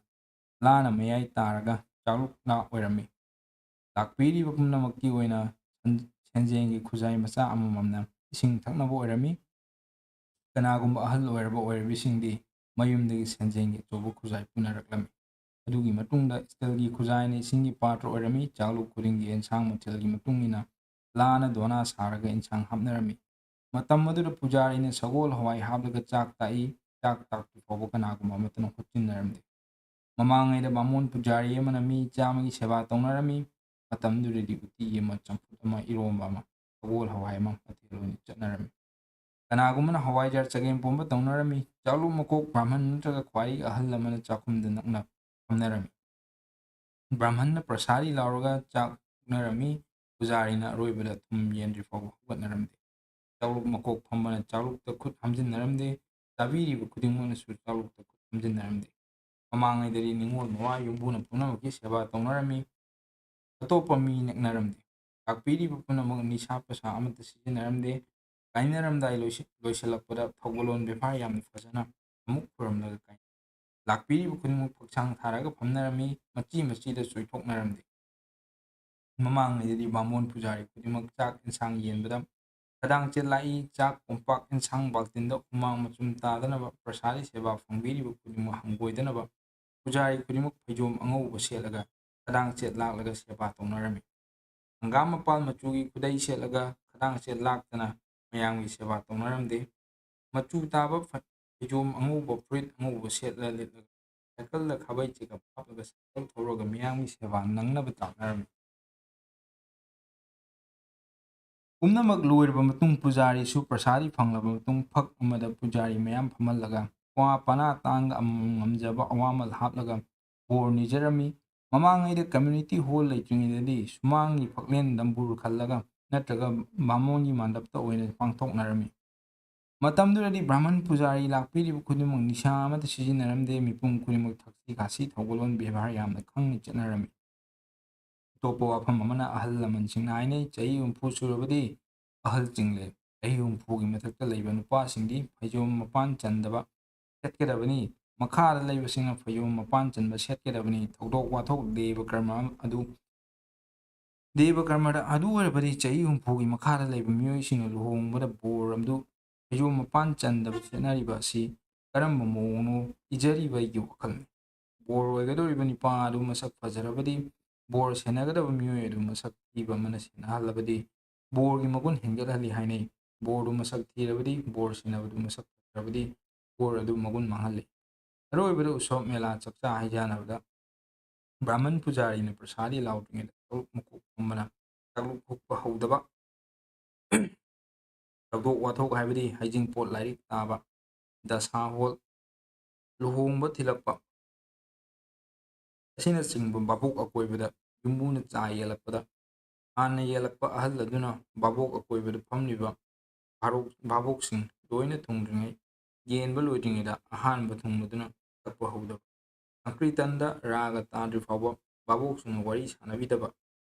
ꯂꯥꯅ ꯃꯌꯥꯏ ꯇꯥꯔꯒ ꯆꯥꯛꯂꯨꯛ ꯂꯥ ꯑꯣꯏꯔꯝꯃꯤ꯫ ꯂꯥꯛꯄꯤꯔꯤꯕ ꯄꯨꯝꯅꯃꯛꯀꯤ ꯑꯣꯏꯅ ꯁꯟ-, ꯁꯦꯟꯖꯦꯡꯒꯤ ꯈꯨꯖꯥꯏ ꯃꯆꯥ ꯑꯃꯃꯝꯅ ꯏꯁꯤꯡ ꯊꯛꯅꯕ ꯑꯣꯏꯔꯝꯃꯤ꯫ ꯀꯅꯥꯒꯨꯝꯕ ꯑꯍꯜ ꯑꯣꯏꯔꯕ ꯑꯣꯏꯔꯕꯤꯁꯤꯡꯗꯤ ꯃꯌꯨꯝꯗꯒꯤ ꯁꯦꯟꯖꯦꯡꯒꯤ ꯑꯆꯧꯕ ꯈꯨꯖꯥꯏ ꯄꯨꯅꯔꯛꯂꯝꯃꯤ꯫ ꯑꯗꯨꯒꯤ ꯃꯇꯨꯡꯗ ꯁ꯭ꯇꯤꯜꯒꯤ ꯈꯨꯖꯥꯏꯅ ꯏꯁꯤꯡꯒꯤ ꯄꯥꯇ꯭ꯔ ꯑꯣꯏꯔꯝꯃꯤ꯫ ꯆꯥꯛꯂꯨꯛ ꯈꯨꯗꯤꯡꯒꯤ ꯑꯦꯟꯁꯥꯡ ꯃꯊꯦꯜꯒꯤ ꯃꯇꯨꯡ ꯏꯟꯅ ꯂꯥꯅ ꯗꯣꯅꯥ ꯁꯥꯔꯒ ꯏꯟꯁꯥꯡ ꯍꯥꯞꯅꯔꯝꯃꯤ꯫ ꯃꯇꯝ ꯑꯗꯨꯗ ꯄꯨꯖꯥꯔꯤꯅ ꯁꯒꯣꯜ ꯍꯋꯥꯏ ꯍꯥꯞꯂꯒ ꯆꯥꯛ ꯇꯥꯛꯏ꯫ ꯆꯥꯛ ꯇꯥꯛꯇ꯭ꯔꯤ ꯐꯥꯎꯕ ꯀꯅꯥꯒꯨꯝꯕ ꯑꯃꯠꯇꯅ ꯍꯨꯠꯆꯤꯟꯅꯔꯝꯗꯦ꯫ ꯃꯃꯥꯡꯉꯩꯗ ꯕꯥꯃꯣꯟ ꯄꯨꯖꯥꯔꯤ ꯑꯃꯅ ꯃꯤ ꯆꯥꯝꯃꯒꯤ ꯁꯦꯕꯥ ꯇꯧꯅꯔꯝꯃꯤ꯫ ꯃꯇꯝꯗꯨꯗꯗꯤ ꯎꯇꯤ ꯑꯃ, ꯆꯝꯐꯨꯠ ꯑꯃ, ꯏꯔꯣꯝꯕ ꯑꯃ, ꯁꯒꯣꯜ ꯍꯋꯥꯏ ꯑꯃ ꯃꯊꯦꯜ ꯑꯣꯏꯅ ꯆꯠꯅꯔꯝꯃꯤ꯫ ꯀꯅꯥꯒꯨꯝꯕꯅ ꯍꯋꯥꯏꯖꯥꯔ ꯆꯒꯦꯝ ꯄꯣꯝꯕ ꯇꯧꯅꯔꯝꯃꯤ꯫ ꯆꯥꯛꯂꯨꯛ ꯃꯀꯣꯛ ꯕ꯭ꯔꯥꯍꯃꯟ ꯅꯠꯇ꯭ꯔꯒ ꯈ꯭ꯋꯥꯏꯗꯒꯤ ꯑꯍꯜ ꯂꯃꯟꯅ ꯆꯥꯛꯈꯨꯝꯗ ꯅꯛꯅ ꯐꯝꯅꯔꯝꯃꯤ꯫ ꯕ꯭ꯔꯥꯍꯃꯟꯅ ꯄ꯭ꯔꯁꯥꯔꯤ ꯂꯥꯎꯔꯒ ꯆꯥꯛ ꯐꯨꯛꯅꯔꯝꯃꯤ꯫ ꯄꯨꯖꯥꯔꯤꯅ ꯑꯔꯣꯏꯕꯗ ꯊꯨꯝ ꯌꯦꯟꯗ꯭ꯔꯤ ꯐꯥꯎꯕ ꯍꯧꯒꯠꯅꯔꯝꯗꯦ꯫ ꯆꯥꯛꯂꯨꯛ ꯃꯀꯣꯛ ꯐꯝꯕꯅ ꯆꯥꯛꯂꯨꯛꯇ ꯈꯨꯠ ꯍꯥꯝꯖꯤꯟꯅꯔꯝꯗꯦ꯫ ꯆꯥꯕꯤꯔꯤꯕ ꯈꯨꯗꯤꯡꯃꯛꯅꯁꯨ ꯆꯥꯛꯂꯨꯛꯇ ꯈꯨꯠ ꯍꯥꯝꯖꯤꯟꯅꯔꯝꯗꯦ꯫ ꯃꯃꯥꯡꯉꯩꯗꯗꯤ ꯅꯤꯡꯉꯣꯜ ꯅꯋꯥ ꯌꯨꯝꯕꯨꯅ ꯄꯨꯝꯅꯃꯛꯀꯤ ꯁꯦꯕꯥ ꯇꯧꯅꯔꯝꯃꯤ꯫ ꯑꯇꯣꯞꯄ ꯃꯤ ꯅꯦꯛꯅꯔꯝꯗꯦ꯫ ꯂꯥꯛꯄꯤꯔꯤꯕ ꯄꯨꯝꯅꯃꯛ ꯅꯤꯁꯥ ꯄꯁꯥ ꯑꯃꯠꯇ ꯁꯤꯖꯤꯟꯅꯔꯝꯗꯦ꯫ ꯀꯥꯏꯅꯔꯝꯗꯥꯏ ꯂꯣꯏꯁꯤ-, ꯂꯣꯏꯁꯤꯜꯂꯛꯄꯗ ꯊꯧꯒꯜꯂꯣꯟ ꯕꯦꯕꯥꯔ ꯌꯥꯝꯅ ꯐꯖꯅ ꯑꯃꯨꯛ ꯈꯨꯔꯨꯝꯂꯒ ꯀꯥꯏꯅꯩ꯫ ꯂꯥꯛꯄꯤꯔꯤꯕ ꯈꯨꯗꯤꯡꯃꯛ ꯐꯛꯁꯥꯡ ꯊꯥꯔꯒ ꯐꯝꯅꯔꯝꯃꯤ, ꯃꯆꯤ ꯃꯆꯤꯗ ꯆꯣꯏꯊꯣꯛꯅꯔꯝꯗꯦ꯫ ꯃꯃꯥꯡꯉꯩꯗꯗꯤ ꯕꯥꯃꯣꯟ ꯄꯨꯖꯥꯔꯤ ꯈꯨꯗꯤꯡꯃꯛ ꯆꯥꯛ ꯏꯟꯁꯥꯡ ꯌꯦꯟꯕꯗ ꯈꯗꯥꯡ ꯆꯦꯠ ꯂꯥꯛꯏ, ꯆꯥꯛ ꯀꯣꯝꯄꯥꯛ ꯏꯟꯁꯥꯡ ꯕꯥꯜꯇꯤꯟꯗ ꯍꯨꯃꯥꯡ ꯃꯆꯨꯝ ꯇꯥꯗꯅꯕ, ꯄ꯭ꯔꯁꯥꯔꯤ ꯁꯦꯕꯥ ꯐꯪꯕꯤꯔꯤꯕ ꯈꯨꯗꯤꯡꯃꯛ ꯍꯪꯒꯣꯏꯗꯅꯕ ꯄꯨꯖꯥꯔꯤ ꯈꯨꯗꯤꯡꯃꯛ ꯐꯩꯖꯣꯝ ꯑꯉꯧꯕ ꯁꯦꯠꯂꯒ ꯈꯗꯥꯡ ꯆꯦꯠ ꯂꯥꯛꯂꯒ ꯁꯦꯕꯥ ꯇꯧꯅꯔꯝꯃꯤ꯫ ꯍꯪꯒꯥꯝ ꯃꯄꯥꯜ ꯃꯆꯨꯒꯤ ꯈꯨꯗꯩ ꯁꯦꯠꯂꯒ ꯈꯗꯥꯡ ꯆꯦꯠ ꯂꯥꯛꯇꯅ ꯃꯌꯥꯝꯒꯤ ꯁꯦꯕꯥ ꯇꯧꯅꯔꯝꯗꯦ꯫ ꯃꯆꯨ ꯇꯥꯕ ꯐ-, ꯐꯩꯖꯣꯝ ꯑꯉꯧꯕ, ꯐꯨꯔꯤꯠ ꯑꯉꯧꯕ ꯁꯦꯠꯂ ꯂꯤꯠꯂꯒ ꯁꯥꯏꯀꯜꯗ ꯈꯥꯕꯩ ꯆꯦꯒꯞ ꯍꯥꯞꯂꯒ ꯁꯥꯏꯀꯜ ꯊꯧꯔꯒ ꯃꯤꯌꯥꯝꯒꯤ ꯁꯦꯕꯥ ꯅꯪꯅꯕ ꯇꯥꯛꯅꯔꯝꯃꯤ꯫ ꯄꯨꯝꯅꯃꯛ ꯂꯣꯏꯔꯕ ꯃꯇꯨꯡ ꯄꯨꯖꯥꯔꯤꯁꯨ ꯄ꯭ꯔꯁꯥꯔꯤ ꯐꯪꯂꯕ ꯃꯇꯨꯡ ꯐꯛ ꯑꯃꯗ ꯄꯨꯖꯥꯔꯤ ꯃꯌꯥꯝ ꯐꯝꯍꯜꯂꯒ ꯀ꯭ꯋꯥ ꯄꯅꯥ ꯇꯥꯡꯒ ꯑꯃꯃꯝ ꯉꯝꯖꯕ ꯑꯋꯥꯃꯜ ꯍꯥꯞꯂꯒ ꯕꯣꯔ ꯅꯤꯖꯔꯝꯃꯤ꯫ ꯃꯃꯥꯡꯉꯩꯗ community hall ꯂꯩꯇ꯭ꯔꯤꯉꯩꯗꯗꯤ ꯁꯨꯃꯥꯡꯒꯤ ꯐꯛꯂꯦꯟ ꯗꯝꯕꯨꯔ ꯈꯜꯂꯒ ꯅꯠꯇ꯭ꯔꯒ ꯕꯥꯃꯣꯟꯒꯤ ꯃꯟꯗꯞꯇ ꯑꯣꯏꯅ ꯄꯥꯡꯊꯣꯛꯅꯔꯝꯃꯤ꯫ ꯃꯇꯝꯗꯨꯗꯗꯤ ꯕ꯭ꯔꯥꯍꯃꯟ ꯄꯨꯖꯥꯔꯤ ꯂꯥꯛꯄꯤꯔꯤꯕ ꯈꯨꯗꯤꯡꯃꯛ ꯅꯤꯁꯥ ꯑꯃꯠꯇ ꯁꯤꯖꯤꯟꯅꯔꯝꯗꯦ꯫ ꯃꯤꯄꯨꯝ ꯈꯨꯗꯤꯡꯃꯛ ꯊꯛꯁꯤ ꯈꯥꯁꯤ ꯊꯧꯒꯜꯂꯣꯟ ꯕꯦꯕꯥꯔ ꯌꯥꯝꯅ ꯈꯪꯅ ꯆꯠꯅꯔꯝꯃꯤ꯫ ꯑꯇꯣꯞꯄ ꯋꯥꯐꯝ ꯑꯃꯅ ꯑꯍꯜ ꯂꯃꯟꯁꯤꯡꯅ ꯍꯥꯏꯅꯩ, ꯆꯍꯤ ꯍꯨꯝꯐꯨ ꯁꯨꯔꯕꯗꯤ ꯑꯍꯜ ꯆꯤꯡꯂꯦ꯫ ꯆꯍꯤ ꯍꯨꯝꯐꯨꯒꯤ ꯃꯊꯛꯇ ꯂꯩꯕ ꯅꯨꯄꯥꯁꯤꯡꯗꯤ ꯐꯩꯖꯣꯝ ꯃꯄꯥꯟ ꯆꯟꯗꯕ ꯁꯦꯠꯀꯗꯕꯅꯤ꯫ ꯃꯈꯥꯗ ꯂꯩꯕꯁꯤꯡꯅ ꯐꯩꯖꯣꯝ ꯃꯄꯥꯟ ꯆꯟꯕ ꯁꯦꯠꯀꯗꯕꯅꯤ꯫ ꯊꯧꯗꯣꯛ ꯋꯥꯊꯣꯛ ꯗꯦꯕ ꯀꯔꯃ ꯑꯗꯨ ꯗꯦꯕ ꯀꯔꯃꯗ ꯑꯗꯨ ꯑꯣꯏꯔꯕꯗꯤ ꯆꯍꯤ ꯍꯨꯝꯐꯨꯒꯤ ꯃꯈꯥꯗ ꯂꯩꯕ ꯃꯤꯑꯣꯏꯁꯤꯡꯅ ꯂꯨꯍꯣꯡꯕꯗ ꯕꯣꯔ ꯑꯗꯨ ꯐꯩꯖꯣꯝ ꯃꯄꯥꯟ ꯆꯟꯗꯕ ꯁꯦꯠꯅꯔꯤꯕ ꯑꯁꯤ ꯀꯔꯝꯕ ꯃꯑꯣꯡꯅꯣ ꯄꯤꯖꯔꯤꯕ ꯑꯩꯒꯤ ꯋꯥꯈꯜꯅꯤ꯫ ꯕꯣꯔ ꯑꯣꯏꯒꯗꯧꯔꯤꯕ ꯅꯨꯄꯥ ꯑꯗꯨ ꯃꯁꯛ ꯐꯖꯔꯕꯗꯤ ꯕꯣꯔ ꯁꯦꯟꯅꯒꯗꯕ ꯃꯤꯑꯣꯏ ꯑꯗꯨ ꯃꯁꯛ ꯊꯤꯕ ꯑꯃꯅ ꯁꯦꯟꯅꯍꯜꯂꯕꯗꯤ ꯕꯣꯔꯒꯤ ꯃꯒꯨꯟ ꯍꯦꯟꯒꯠꯍꯜꯂꯤ ꯍꯥꯏꯅꯩ꯫ ꯕꯣꯔꯗꯨ ꯃꯁꯛ ꯊꯤꯔꯕꯗꯤ ꯕꯣꯔ ꯁꯦꯟꯅꯕꯗꯨ ꯃꯁꯛ ꯐꯖꯔꯕꯗꯤ ꯕꯣꯔ ꯑꯗꯨ ꯃꯒꯨꯟ ꯃꯥꯡꯍꯜꯂꯤ꯫ ꯑꯔꯣꯏꯕꯗ ꯎꯁꯣꯞ ꯃꯦꯂꯥ ꯆꯥꯛꯆꯥ ꯍꯩꯖꯥꯟꯅꯕꯗ ꯕ꯭ꯔꯥꯍꯃꯟ ꯄꯨꯖꯥꯔꯤꯅ ꯄ꯭ꯔꯁꯥꯗꯤ ꯂꯥꯎꯗ꯭ꯔꯤꯉꯩꯗ ꯆꯥꯛꯂꯨꯛ ꯃꯀꯣꯛ ꯊꯝꯕꯅ ꯆꯥꯛꯂꯨꯛ ꯍꯨꯛꯄ ꯍꯧꯗꯕ, ꯊꯧꯗꯣꯛ ꯋꯥꯊꯣꯛ ꯍꯥꯏꯕꯗꯤ ꯍꯩꯖꯤꯡꯄꯣꯠ ꯂꯥꯏꯔꯤꯛ ꯇꯥꯕ, ꯗꯁꯥ ꯍꯣꯜ, ꯂꯨꯍꯣꯡꯕ ꯊꯤꯜꯂꯛꯄ ꯑꯁꯤꯅꯆꯤꯡꯕ ꯚꯥꯕꯣꯛ ꯑꯀꯣꯏꯕꯗ ꯌꯨꯝꯕꯨꯅ ꯆꯥ ꯌꯦꯜꯂꯛꯄꯗ ꯍꯥꯟꯅ ꯌꯦꯜꯂꯛꯄ ꯑꯍꯜ ꯑꯗꯨꯅ ꯚꯥꯕꯣꯛ ꯑꯀꯣꯏꯕꯗ ꯐꯝꯂꯤꯕ ꯚꯥꯔꯣꯛ-, ꯚꯥꯕꯣꯛꯁꯤꯡ ꯂꯣꯏꯅ ꯊꯨꯡꯗ꯭ꯔꯤꯉꯩ, ꯌꯦꯟꯕ ꯂꯣꯏꯗ꯭ꯔꯤꯉꯩꯗ ꯑꯍꯥꯟꯕ ꯊꯨꯡꯕꯗꯨꯅ ꯀꯛꯄ ꯍꯧꯗꯕ꯫ ꯁꯪꯀ꯭ꯔꯤꯇꯟꯗ ꯔꯥꯒ ꯇꯥꯗ꯭ꯔꯤ ꯐꯥꯎꯕ ꯚꯥꯕꯣꯛꯁꯤꯡꯅ ꯋꯥꯔꯤ ꯁꯥꯟꯅꯕꯤꯗꯕ꯫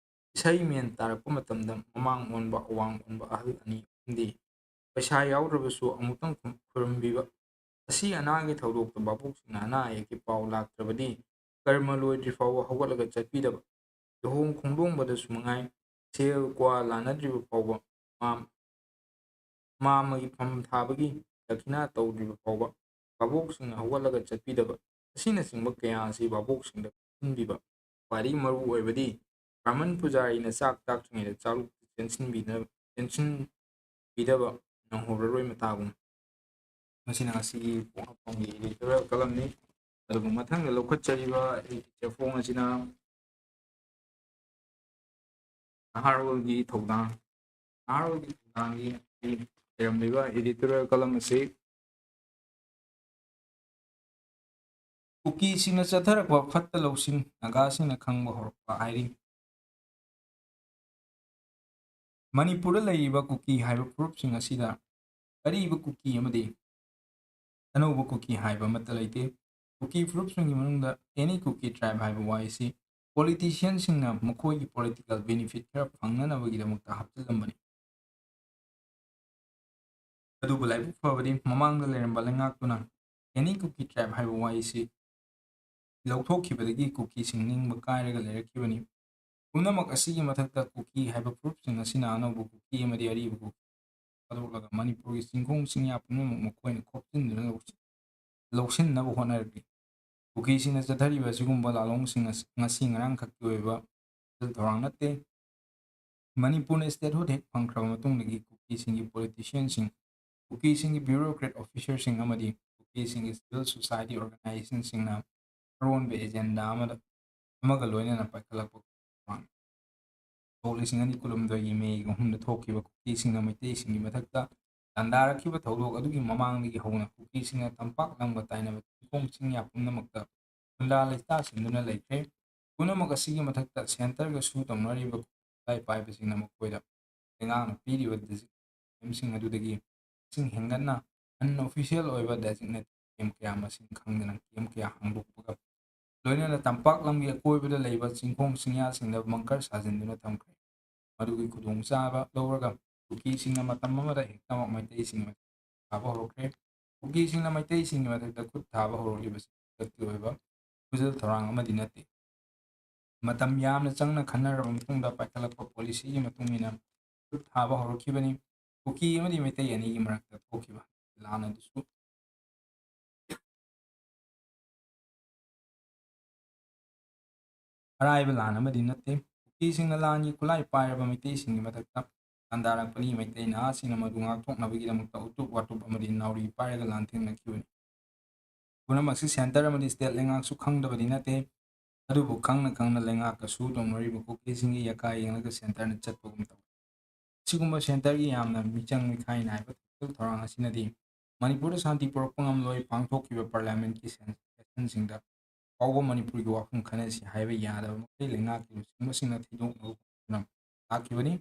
ꯏꯁꯩ ꯃꯦꯟ ꯇꯥꯔꯛꯄ ꯃꯇꯝꯗ ꯃꯃꯥꯡ ꯑꯣꯟꯕ, ꯑꯋꯥꯡ ꯑꯣꯟꯕ ꯑꯍꯜ ꯑꯅꯤ ꯑꯍꯨꯝꯗꯤ ꯄꯩꯁꯥ ꯌꯥꯎꯗ꯭ꯔꯕꯁꯨ ꯑꯃꯨꯛꯇꯪ ꯈꯨꯝ-, ꯈꯨꯔꯨꯝꯕꯤꯕ꯫ ꯑꯁꯤ ꯑꯅꯥꯒꯤ ꯊꯧꯗꯣꯛꯇ ꯚꯥꯕꯣꯛꯁꯤꯡꯅ ꯑꯅꯥ ꯑꯌꯦꯛꯀꯤ ꯄꯥꯎ ꯂꯥꯛꯇ꯭ꯔꯕꯗꯤ ꯀꯔꯃ ꯂꯣꯏꯗ꯭ꯔꯤ ꯐꯥꯎꯕ ꯍꯧꯒꯠꯂꯒ ꯆꯠꯄꯤꯗꯕ꯫ ꯂꯨꯍꯣꯡ ꯈꯣꯡꯗꯣꯡꯕꯗꯁꯨ ꯃꯉꯥꯏ, ꯁꯦꯜ ꯀ꯭ꯋꯥ ꯂꯥꯟꯅꯗ꯭ꯔꯤꯕ ꯐꯥꯎꯕ ꯃꯥ-, ꯃꯥꯃꯒꯤ ꯐꯝ ꯊꯥꯕꯒꯤ ꯗꯈꯤꯅꯥ ꯇꯧꯗ꯭ꯔꯤꯕ ꯐꯥꯎꯕ ꯚꯥꯕꯣꯛꯁꯤꯡꯅ ꯍꯧꯒꯠꯂꯒ ꯆꯠꯄꯤꯗꯕ ꯑꯁꯤꯅꯆꯤꯡꯕ ꯀꯌꯥ ꯑꯁꯤ ꯚꯥꯕꯣꯛꯁꯤꯡꯗ ꯈꯪꯍꯟꯕꯤꯕ꯫ ꯈ꯭ꯋꯥꯏꯗꯒꯤ ꯃꯔꯨ ꯑꯣꯏꯕꯗꯤ ꯕ꯭ꯔꯥꯍꯃꯟ ꯄꯨꯖꯥꯔꯤꯅ ꯆꯥꯛ ꯆꯥꯛꯇ꯭ꯔꯤꯉꯩꯗ ꯆꯥꯂꯨꯛꯇ ꯆꯦꯟꯁꯤꯟꯕꯤꯗ-, ꯆꯦꯟꯁꯤꯟꯕꯤꯗꯕ ꯅꯪꯍꯧꯔꯔꯣꯏ ꯃꯇꯥꯒꯨꯝ꯫ ꯃꯁꯤꯅ ꯉꯁꯤꯒꯤ ꯄꯣꯛꯅꯐꯝꯒꯤ editorial columnꯅꯤ꯫ ꯑꯗꯨꯒ ꯃꯊꯪꯗ ꯂꯧꯈꯠꯆꯔꯤꯕ ꯑꯩꯒꯤ ꯆꯦꯐꯣꯡ ꯑꯁꯤꯅ ꯅꯍꯥꯔꯣꯜꯒꯤ ꯊꯧꯗꯥꯡ, ꯅꯍꯥꯔꯣꯜꯒꯤ ꯊꯧꯗꯥꯡꯒꯤ ꯂꯩꯔꯝꯂꯤꯕ editorial column ꯑꯁꯤ ꯀꯨꯀꯤꯁꯤꯡꯅ ꯆꯠꯊꯔꯛꯄ ꯐꯠꯇ ꯂꯧꯁꯤꯡ ꯅꯥꯒꯥꯁꯤꯡꯅ ꯈꯪꯕ ꯍꯧꯔꯛꯄ ꯍꯥꯏꯔꯤ꯫ ꯃꯅꯤꯄꯨꯔꯗ ꯂꯩꯔꯤꯕ ꯀꯨꯀꯤ ꯍꯥꯏꯕ ꯐꯨꯔꯨꯞꯁꯤꯡ ꯑꯁꯤꯗ ꯑꯔꯤꯕ ꯀꯨꯀꯤ ꯑꯃꯗꯤ ꯑꯅꯧꯕ ꯀꯨꯀꯤ ꯍꯥꯏꯕ ꯑꯃꯠꯇ ꯂꯩꯇꯦ꯫ ꯀꯨꯀꯤ ꯐꯨꯔꯨꯞꯁꯤꯡꯒꯤ ꯃꯅꯨꯡꯗ any ꯀꯨꯀꯤ tribe ꯍꯥꯏꯕ ꯋꯥꯍꯩꯁꯤ politicianꯁꯤꯡꯅ ꯃꯈꯣꯏꯒꯤ political benefit ꯈꯔ ꯐꯪꯅꯅꯕꯒꯤꯗꯃꯛꯇ ꯍꯥꯞꯆꯤꯜꯂꯝꯕꯅꯤ꯫ ꯑꯗꯨꯕꯨ ꯂꯥꯏꯕꯛ ꯐꯕꯗꯤ ꯃꯃꯥꯡꯗ ꯂꯩꯔꯝꯕ ꯂꯩꯉꯥꯛꯇꯨꯅ Any Kuki Tribe ꯍꯥꯏꯕ ꯋꯥꯍꯩꯁꯤ ꯂꯧꯊꯣꯛꯈꯤꯕꯗꯒꯤ ꯀꯨꯀꯤꯁꯤꯡ ꯅꯤꯡꯕ ꯀꯥꯏꯔꯒ ꯂꯩꯔꯛꯈꯤꯕꯅꯤ꯫ ꯄꯨꯝꯅꯃꯛ ꯑꯁꯤꯒꯤ ꯃꯊꯛꯇ ꯀꯨꯀꯤ ꯍꯥꯏꯕ ꯐꯨꯔꯨꯞꯁꯤꯡ ꯑꯁꯤꯅ ꯑꯅꯧꯕ ꯀꯨꯀꯤ ꯑꯃꯗꯤ ꯑꯔꯤꯕ ꯀꯨꯀꯤ ꯈꯥꯏꯗꯣꯛꯂꯒ ꯃꯅꯤꯄꯨꯔꯒꯤ ꯆꯤꯡꯈꯣꯡ ꯆꯤꯡꯌꯥ ꯄꯨꯝꯅꯃꯛ ꯃꯈꯣꯏꯅ ꯈꯣꯞꯆꯤꯟꯗꯨꯅ ꯂꯧꯁꯤ-, ꯂꯧꯁꯤꯟꯅꯕ ꯍꯣꯠꯅꯔꯛꯂꯤ꯫ ꯀꯨꯀꯤꯁꯤꯡꯅ ꯆꯠꯊꯔꯤꯕ ꯑꯁꯤꯒꯨꯝꯕ ꯂꯥꯂꯣꯡꯁꯤꯡ ꯑꯁꯤ ꯉꯁꯤ ꯉꯔꯥꯡꯈꯛꯀꯤ ꯑꯣꯏꯕ ꯊꯧꯔꯥꯡ ꯅꯠꯇꯦ꯫ ꯃꯅꯤꯄꯨꯔꯅ statehood ꯍꯦꯛ ꯐꯪꯈ꯭ꯔꯕ ꯃꯇꯨꯡꯗꯒꯤ ꯀꯨꯀꯤꯁꯤꯡꯒꯤ politicianꯁꯤꯡ, ꯀꯨꯀꯤꯁꯤꯡꯒꯤ bureaucrat officerꯁꯤꯡ ꯑꯃꯗꯤ ꯀꯨꯀꯤꯁꯤꯡꯒꯤ civil society organizationꯁꯤꯡꯅ ꯑꯔꯣꯟꯕ agenda ꯑꯃꯗ, ꯑꯃꯒ ꯂꯣꯏꯅꯅ ꯄꯥꯏꯈꯠꯂꯛꯄ ꯃꯃꯥꯡ ꯁꯣꯛ ꯂꯤꯁꯤꯡ ꯑꯅꯤ ꯀꯨꯟꯍꯨꯝꯗꯣꯏꯒꯤ ꯃꯦꯒꯤ ꯑꯍꯨꯝꯗ ꯊꯣꯛꯈꯤꯕ ꯀꯨꯀꯤꯁꯤꯡꯅ ꯃꯩꯇꯩꯁꯤꯡꯒꯤ ꯃꯊꯛꯇ ꯂꯥꯟꯗꯥꯔꯛꯈꯤꯕ ꯊꯧꯗꯣꯛ ꯑꯗꯨꯒꯤ ꯃꯃꯥꯡꯗꯒꯤ ꯍꯧꯅ ꯀꯨꯀꯤꯁꯤꯡꯅ ꯇꯝꯄꯥꯛ ꯂꯝꯒ ꯇꯥꯏꯅꯕ ꯆꯤꯡꯈꯣꯡ ꯆꯤꯡꯌꯥ ꯄꯨꯝꯅꯃꯛꯇ ꯒꯨꯟꯗꯥ ꯂꯩꯇꯥ ꯁꯤꯟꯗꯨꯅ ꯂꯩꯈ꯭ꯔꯦ꯫ ꯄꯨꯝꯅꯃꯛ ꯑꯁꯤꯒꯤ ꯃꯊꯛꯇ centreꯒ ꯁꯨ ꯇꯧꯅꯔꯤꯕ ꯈꯨꯠꯂꯥꯏ ꯄꯥꯏꯕꯁꯤꯡꯅ ꯃꯈꯣꯏꯗ ꯂꯩꯉꯥꯛꯅ ꯄꯤꯔꯤꯕ designationsꯁꯤꯡ ꯑꯗꯨꯗꯒꯤ ꯃꯁꯤꯡ ꯍꯦꯟꯒꯠꯅ unofficial ꯑꯣꯏꯕ designated camp ꯀꯌꯥ ꯃꯁꯤꯡ ꯈꯪꯗꯅ camp ꯀꯌꯥ ꯍꯥꯡꯗꯣꯛꯄꯒ ꯂꯣꯏꯅꯅ ꯇꯝꯄꯥꯛ ꯂꯝꯒꯤ ꯑꯀꯣꯏꯕꯗ ꯂꯩꯕ ꯆꯤꯡꯈꯣꯡ ꯆꯤꯡꯌꯥꯁꯤꯡꯗ bunker ꯁꯥꯖꯤꯟꯗꯨꯅ ꯊꯝꯈ꯭ꯔꯦ꯫ ꯃꯗꯨꯒꯤ ꯈꯨꯗꯣꯡꯆꯥꯕ ꯂꯧꯔꯒ ꯀꯨꯀꯤꯁꯤꯡꯅ ꯃꯇꯝ ꯑꯃꯗ ꯍꯦꯛꯇꯃꯛ ꯃꯩꯇꯩꯁꯤꯡꯒꯤ ꯃꯊꯛꯇ ꯊꯥꯕ ꯍꯧꯔꯛꯈ꯭ꯔꯦ꯫ ꯀꯨꯀꯤꯁꯤꯡꯅ ꯃꯩꯇꯩꯁꯤꯡꯒꯤ ꯃꯊꯛꯇ ꯈꯨꯠ ꯊꯥꯕ ꯍꯧꯔꯛꯂꯤꯕꯁꯤ ꯈꯨꯗꯛꯀꯤ ꯑꯣꯏꯕ ꯈꯨꯖꯤꯜ ꯊꯧꯔꯥꯡ ꯑꯃꯗꯤ ꯅꯠꯇꯦ꯫ ꯃꯇꯝ ꯌꯥꯝꯅ ꯆꯪꯅ ꯈꯟꯅꯔꯕ ꯃꯇꯨꯡꯗ ꯄꯥꯏꯈꯠꯂꯛꯄ policyꯒꯤ ꯃꯇꯨꯡ ꯏꯟꯅ ꯈꯨꯠ ꯊꯥꯕ ꯍꯧꯔꯛꯈꯤꯕꯅꯤ꯫ ꯀꯨꯀꯤ ꯑꯃꯗꯤ ꯃꯩꯇꯩ ꯑꯅꯤꯒꯤ ꯃꯔꯛꯇ ꯊꯣꯛꯈꯤꯕ ꯂꯥꯟ ꯑꯗꯨꯁꯨ ꯑꯔꯥꯏꯕ ꯂꯥꯟ ꯑꯃꯗꯤ ꯅꯠꯇꯦ꯫ ꯀꯨꯀꯤꯁꯤꯡꯅ ꯂꯥꯟꯒꯤ ꯈꯨꯠꯂꯥꯏ ꯄꯥꯏꯔꯕ ꯃꯩꯇꯩꯁꯤꯡꯒꯤ ꯃꯊꯛꯇ ꯂꯥꯟꯗꯥꯔꯛꯄꯅꯤ꯫ ꯃꯩꯇꯩ ꯅꯍꯥꯁꯤꯡꯅ ꯃꯗꯨ ꯉꯥꯛꯊꯣꯛꯅꯕꯒꯤꯗꯃꯛꯇ ꯎꯇꯨꯞ ꯋꯥꯇꯨꯞ ꯑꯃꯗꯤ ꯅꯥꯎꯔꯤ ꯄꯥꯏꯔꯒ ꯂꯥꯟꯊꯦꯡꯅꯈꯤꯕꯅꯤ꯫ ꯄꯨꯝꯅꯃꯛꯁꯤ centre ꯑꯃꯗꯤ state ꯂꯩꯉꯥꯛꯁꯨ ꯈꯪꯗꯕꯗꯤ ꯅꯠꯇꯦ꯫ ꯑꯗꯨꯕꯨ ꯈꯪꯅ ꯈꯪꯅ ꯂꯩꯉꯥꯛꯀ ꯁꯨ ꯇꯧꯅꯔꯤꯕ ꯀꯨꯀꯤꯁꯤꯡꯒꯤ ꯌꯥꯀꯥ ꯌꯦꯡꯂꯒ centreꯅ ꯆꯠꯄꯒꯨꯝ ꯇꯧꯏ꯫ ꯑꯁꯤꯒꯨꯝꯕ centreꯒꯤ ꯌꯥꯝꯅ ꯃꯤꯆꯪ ꯃꯤꯈꯥꯏ ꯅꯥꯏꯕ ꯊꯧꯒꯜ ꯊꯧꯔꯥꯡ ꯑꯁꯤꯅꯗꯤ ꯃꯅꯤꯄꯨꯔꯗ ꯁꯥꯟꯇꯤ ꯄꯨꯔꯛꯄ ꯉꯝꯂꯣꯏ꯫ ꯄꯥꯡꯊꯣꯛꯈꯤꯕ parliamentꯀꯤ sessionꯁꯤꯡꯗ ꯐꯥꯎꯕ ꯃꯅꯤꯄꯨꯔꯒꯤ ꯋꯥꯐꯝ ꯈꯟꯅꯁꯤ ꯍꯥꯏꯕ ꯌꯥꯗꯕ ꯃꯈꯩ ꯂꯩꯉꯥꯛꯀꯤ ꯂꯨꯆꯤꯡꯕꯁꯤꯡꯅ ꯊꯩꯗꯣꯛꯅꯕ ꯍꯣꯠꯅꯗꯨꯅ ꯂꯥꯛꯈꯤꯕꯅꯤ꯫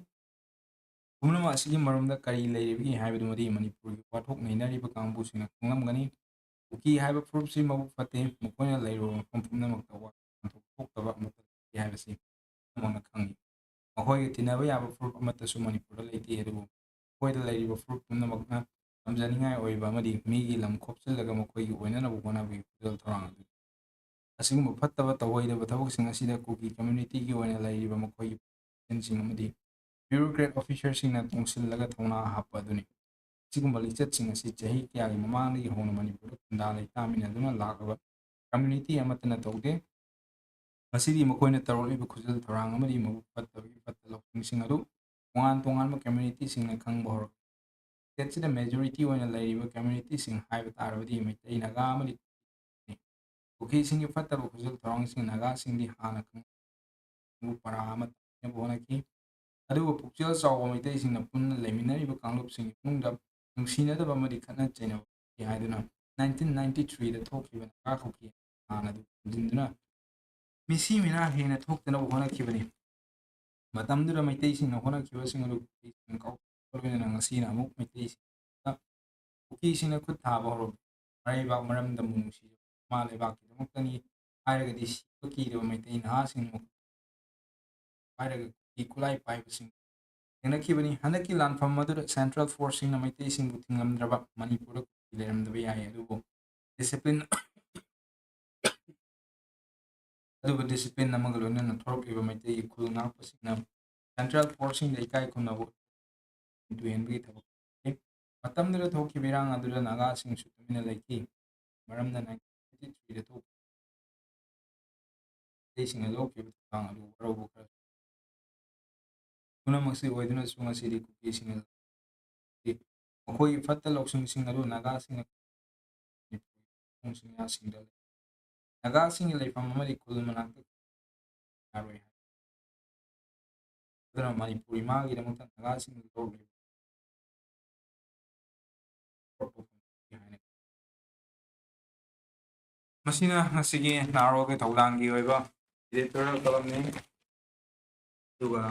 ꯄꯨꯝꯅꯃꯛ ꯑꯁꯤꯒꯤ ꯃꯔꯨꯝꯗ ꯀꯔꯤ ꯂꯩꯔꯤꯕꯒꯦ ꯍꯥꯏꯕꯗꯨꯃꯗꯤ ꯃꯅꯤꯄꯨꯔꯒꯤ ꯋꯥꯊꯣꯛ ꯅꯩꯅꯔꯤꯕ ꯀꯥꯡꯕꯨꯁꯤꯡꯅ ꯈꯪꯂꯝꯒꯅꯤ꯫ ꯀꯨꯀꯤ ꯍꯥꯏꯕ ꯐꯨꯔꯨꯞꯁꯤ ꯃꯕꯨꯛ ꯐꯠꯇꯦ꯫ ꯃꯈꯣꯏꯅ ꯂꯩꯔꯨꯕ ꯃꯐꯝ ꯄꯨꯝꯅꯃꯛꯇ ꯋꯥ ꯊꯣꯛꯇꯕ ꯑꯃꯠꯇ ꯂꯩꯇꯦ ꯍꯥꯏꯕꯁꯤ ꯄꯨꯝꯅꯃꯛꯅ ꯈꯪꯏ꯫ ꯃꯈꯣꯏꯒ ꯇꯤꯟꯅꯕ ꯌꯥꯕ ꯐꯨꯔꯨꯞ ꯑꯃꯠꯇꯁꯨ ꯃꯅꯤꯄꯨꯔꯗ ꯂꯩꯇꯦ, ꯑꯗꯨꯕꯨ ꯃꯈꯣꯏꯗ ꯂꯩꯔꯤꯕ ꯐꯨꯔꯨꯞ ꯄꯨꯝꯅꯃꯛꯅ ꯇꯝꯖꯅꯤꯡꯉꯥꯏ ꯑꯣꯏꯕ ꯑꯃꯗꯤ ꯃꯤꯒꯤ ꯂꯝ ꯈꯣꯞꯆꯤꯜꯂꯒ ꯃꯈꯣꯏꯒꯤ ꯑꯣꯏꯅꯅꯕ ꯍꯣꯠꯅꯕꯒꯤ ꯈꯨꯖꯜ ꯊꯧꯔꯥꯡ ꯑꯗꯨꯅꯤ꯫ ꯑꯁꯤꯒꯨꯝꯕ ꯐꯠꯇꯕ ꯇꯧꯍꯩꯗꯕ ꯊꯕꯛꯁꯤꯡ ꯑꯁꯤꯗ ꯀꯨꯀꯤ communityꯒꯤ ꯑꯣꯏꯅ ꯂꯩꯔꯤꯕ ꯃꯈꯣꯏꯒꯤ politicianꯁꯤꯡ ꯑꯃꯗꯤ bureaucrat officerꯁꯤꯡꯅ ꯇꯣꯡꯁꯤꯜꯂꯒ ꯊꯧꯅꯥ ꯍꯥꯞꯄ ꯑꯗꯨꯅꯤ꯫ ꯑꯁꯤꯒꯨꯝꯕ ꯂꯤꯆꯠꯁꯤꯡ ꯑꯁꯤ ꯆꯍꯤ ꯀꯌꯥꯒꯤ ꯃꯃꯥꯡꯗꯒꯤ ꯍꯧꯅ ꯃꯅꯤꯄꯨꯔꯗ ꯈꯨꯟꯗꯥ ꯂꯩꯇꯥꯃꯤꯟꯅꯗꯨꯅ ꯂꯥꯛꯂꯕ community ꯑꯃꯠꯇꯅ ꯇꯧꯗꯦ꯫ ꯉꯁꯤꯗꯤ ꯃꯈꯣꯏꯅ ꯇꯧꯔꯛꯂꯤꯕ ꯈꯨꯖꯜ ꯊꯧꯔꯥꯡ ꯑꯃꯗꯤ ꯃꯕꯨꯛ ꯐꯠꯇꯕꯒꯤ ꯐꯠꯇ ꯂꯧꯁꯤꯡꯁꯤꯡ ꯑꯗꯨ ꯇꯣꯉꯥꯟ ꯇꯣꯉꯥꯟꯕ communityꯁꯤꯡꯅ ꯈꯪꯕ ꯍꯧꯔꯛꯂꯤ꯫ Stateꯁꯤꯗ majority ꯑꯣꯏꯅ ꯂꯩꯔꯤꯕ communityꯁꯤꯡ ꯍꯥꯏꯕ ꯇꯥꯔꯕꯗꯤ ꯃꯩꯇꯩ, ꯅꯥꯒꯥ ꯑꯃꯗꯤ ꯀꯨꯀꯤꯁꯤꯡꯒꯤ ꯐꯠꯇꯕ ꯈꯨꯖꯜ ꯊꯧꯔꯥꯡꯁꯤꯡ ꯅꯥꯒꯥꯁꯤꯡꯗꯤ ꯍꯥꯟꯅ ꯈꯪꯕ ꯄꯔꯥ ꯑꯃ ꯇꯥꯛꯅꯕ ꯍꯣꯠꯅꯈꯤ꯫ ꯑꯗꯨꯕꯨ ꯄꯨꯛꯆꯦꯜ ꯆꯥꯎꯕ ꯃꯩꯇꯩꯁꯤꯡꯅ ꯄꯨꯟꯅ ꯂꯩꯃꯤꯟꯅꯔꯤꯕ ꯀꯥꯡꯂꯨꯞꯁꯤꯡꯒꯤ ꯃꯅꯨꯡꯗ ꯅꯨꯡꯁꯤꯅꯗꯕ ꯑꯃꯗꯤ ꯈꯠꯅ ꯆꯩꯅꯕ ꯍꯥꯏꯗꯨꯅ nineteen ninety threeꯗ ꯊꯣꯛꯈꯤꯕ ꯅꯥꯒꯥ ꯀꯨꯀꯤ ꯑꯅꯥ ꯑꯗꯨ ꯈꯣꯝꯖꯤꯟꯗꯨꯅ ꯃꯤꯁꯤ ꯃꯤꯅꯥ ꯍꯦꯟꯅ ꯊꯣꯛꯇꯅꯕ ꯍꯣꯠꯅꯈꯤꯕꯅꯤ꯫ ꯃꯇꯝꯗꯨꯗ ꯃꯩꯇꯩꯁꯤꯡꯅ ꯍꯣꯠꯅꯈꯤꯕꯁꯤꯡ ꯑꯗꯨ ꯀꯨꯀꯤꯁꯤꯡ ꯀꯥꯎꯊꯣꯛꯄ ꯂꯣꯏꯅꯅ ꯉꯁꯤꯅ ꯑꯃꯨꯛ ꯃꯩꯇꯩꯁꯤꯡꯗ ꯀꯨꯀꯤꯁꯤꯡꯅ ꯈꯨꯠ ꯊꯥꯕ ꯍꯧꯔꯛꯂꯤ꯫ ꯃꯔꯩꯕꯥꯛ ꯃꯔꯝꯗꯝꯕꯨ ꯅꯨꯡꯁꯤꯖꯕ ꯏꯃꯥ ꯂꯩꯕꯥꯛꯀꯤꯗꯃꯛꯇꯅꯤ ꯍꯥꯏꯔꯒꯗꯤ ꯁꯤꯕ ꯀꯤꯗꯕ ꯃꯩꯇꯩ ꯅꯍꯥꯁꯤꯡ ꯍꯥꯏꯔꯒ ꯀꯨꯀꯤ ꯈꯨꯠꯂꯥꯏ ꯄꯥꯏꯕꯁꯤꯡ ꯊꯦꯡꯅꯈꯤꯕꯅꯤ꯫ ꯍꯟꯗꯛꯀꯤ ꯂꯥꯟꯐꯝ ꯑꯗꯨꯗ central forceꯁꯤꯡꯅ ꯃꯩꯇꯩꯁꯤꯡꯕꯨ ꯊꯤꯡꯂꯝꯗ꯭ꯔꯕ ꯃꯅꯤꯄꯨꯔꯗ ꯀꯨꯀꯤ ꯂꯩꯔꯝꯗꯕ ꯌꯥꯏ, ꯑꯗꯨꯕꯨ discipline ꯑꯗꯨꯕꯨ discipline ꯑꯃꯒ ꯂꯣꯏꯅꯅ ꯊꯣꯔꯛꯂꯤꯕ ꯃꯩꯇꯩꯒꯤ ꯈꯨꯜ ꯉꯥꯛꯄꯁꯤꯡꯅ central forceꯁꯤꯡꯗ ꯏꯀꯥꯏ ꯈꯨꯝꯅꯕ ꯎꯠꯄ ꯍꯦꯟꯕꯒꯤ ꯊꯕꯛ ꯇꯧꯈꯤ꯫ ꯃꯇꯝꯗꯨꯗ ꯊꯣꯛꯈꯤꯕ ꯏꯔꯥꯡ ꯑꯗꯨꯗ ꯅꯥꯒꯥꯁꯤꯡꯁꯨ ꯇꯨꯃꯤꯟꯅ ꯂꯩꯈꯤ꯫ ꯃꯔꯝꯅ nineteen ninety threeꯗ ꯊꯣꯛꯈꯤꯕ ꯃꯩꯇꯩꯁꯤꯡꯅ ꯂꯧꯈꯤꯕ ꯊꯧꯗꯥꯡ ꯑꯗꯨ ꯋꯥꯔꯧꯕ ꯈꯔ ꯄꯨꯝꯅꯃꯛꯁꯤ ꯑꯣꯏꯗꯨꯅꯁꯨ ꯉꯁꯤꯗꯤ ꯀꯨꯀꯤꯁꯤꯡꯅ ꯃꯈꯣꯏꯒꯤ ꯐꯠꯇ ꯂꯧꯁꯤꯡꯁꯤꯡ ꯑꯗꯨ ꯅꯥꯒꯥꯁꯤꯡꯅ ꯃꯅꯤꯄꯨꯔꯒꯤ ꯃꯐꯝꯁꯤꯡ ꯌꯥꯁꯤꯡꯗ ꯂꯩ꯫ ꯅꯥꯒꯥꯁꯤꯡꯒꯤ ꯂꯩꯐꯝ ꯑꯃꯗꯤ ꯈꯨꯜ ꯃꯅꯥꯛꯇ ꯌꯥꯔꯣꯏ ꯍꯥꯏ꯫ ꯑꯗꯨꯅ ꯃꯅꯤꯄꯨꯔ ꯏꯃꯥꯒꯤꯗꯃꯛꯇ ꯅꯥꯒꯥꯁꯤꯡꯒꯤ ꯊꯣꯛꯂꯤꯕ ꯍꯥꯏꯅ ꯃꯁꯤꯅ ꯉꯁꯤꯒꯤ ꯅꯥꯔꯣꯜꯒꯤ ꯊꯧꯗꯥꯡꯒꯤ ꯑꯣꯏꯕ editorial columnꯅꯤ꯫ ꯑꯗꯨꯒ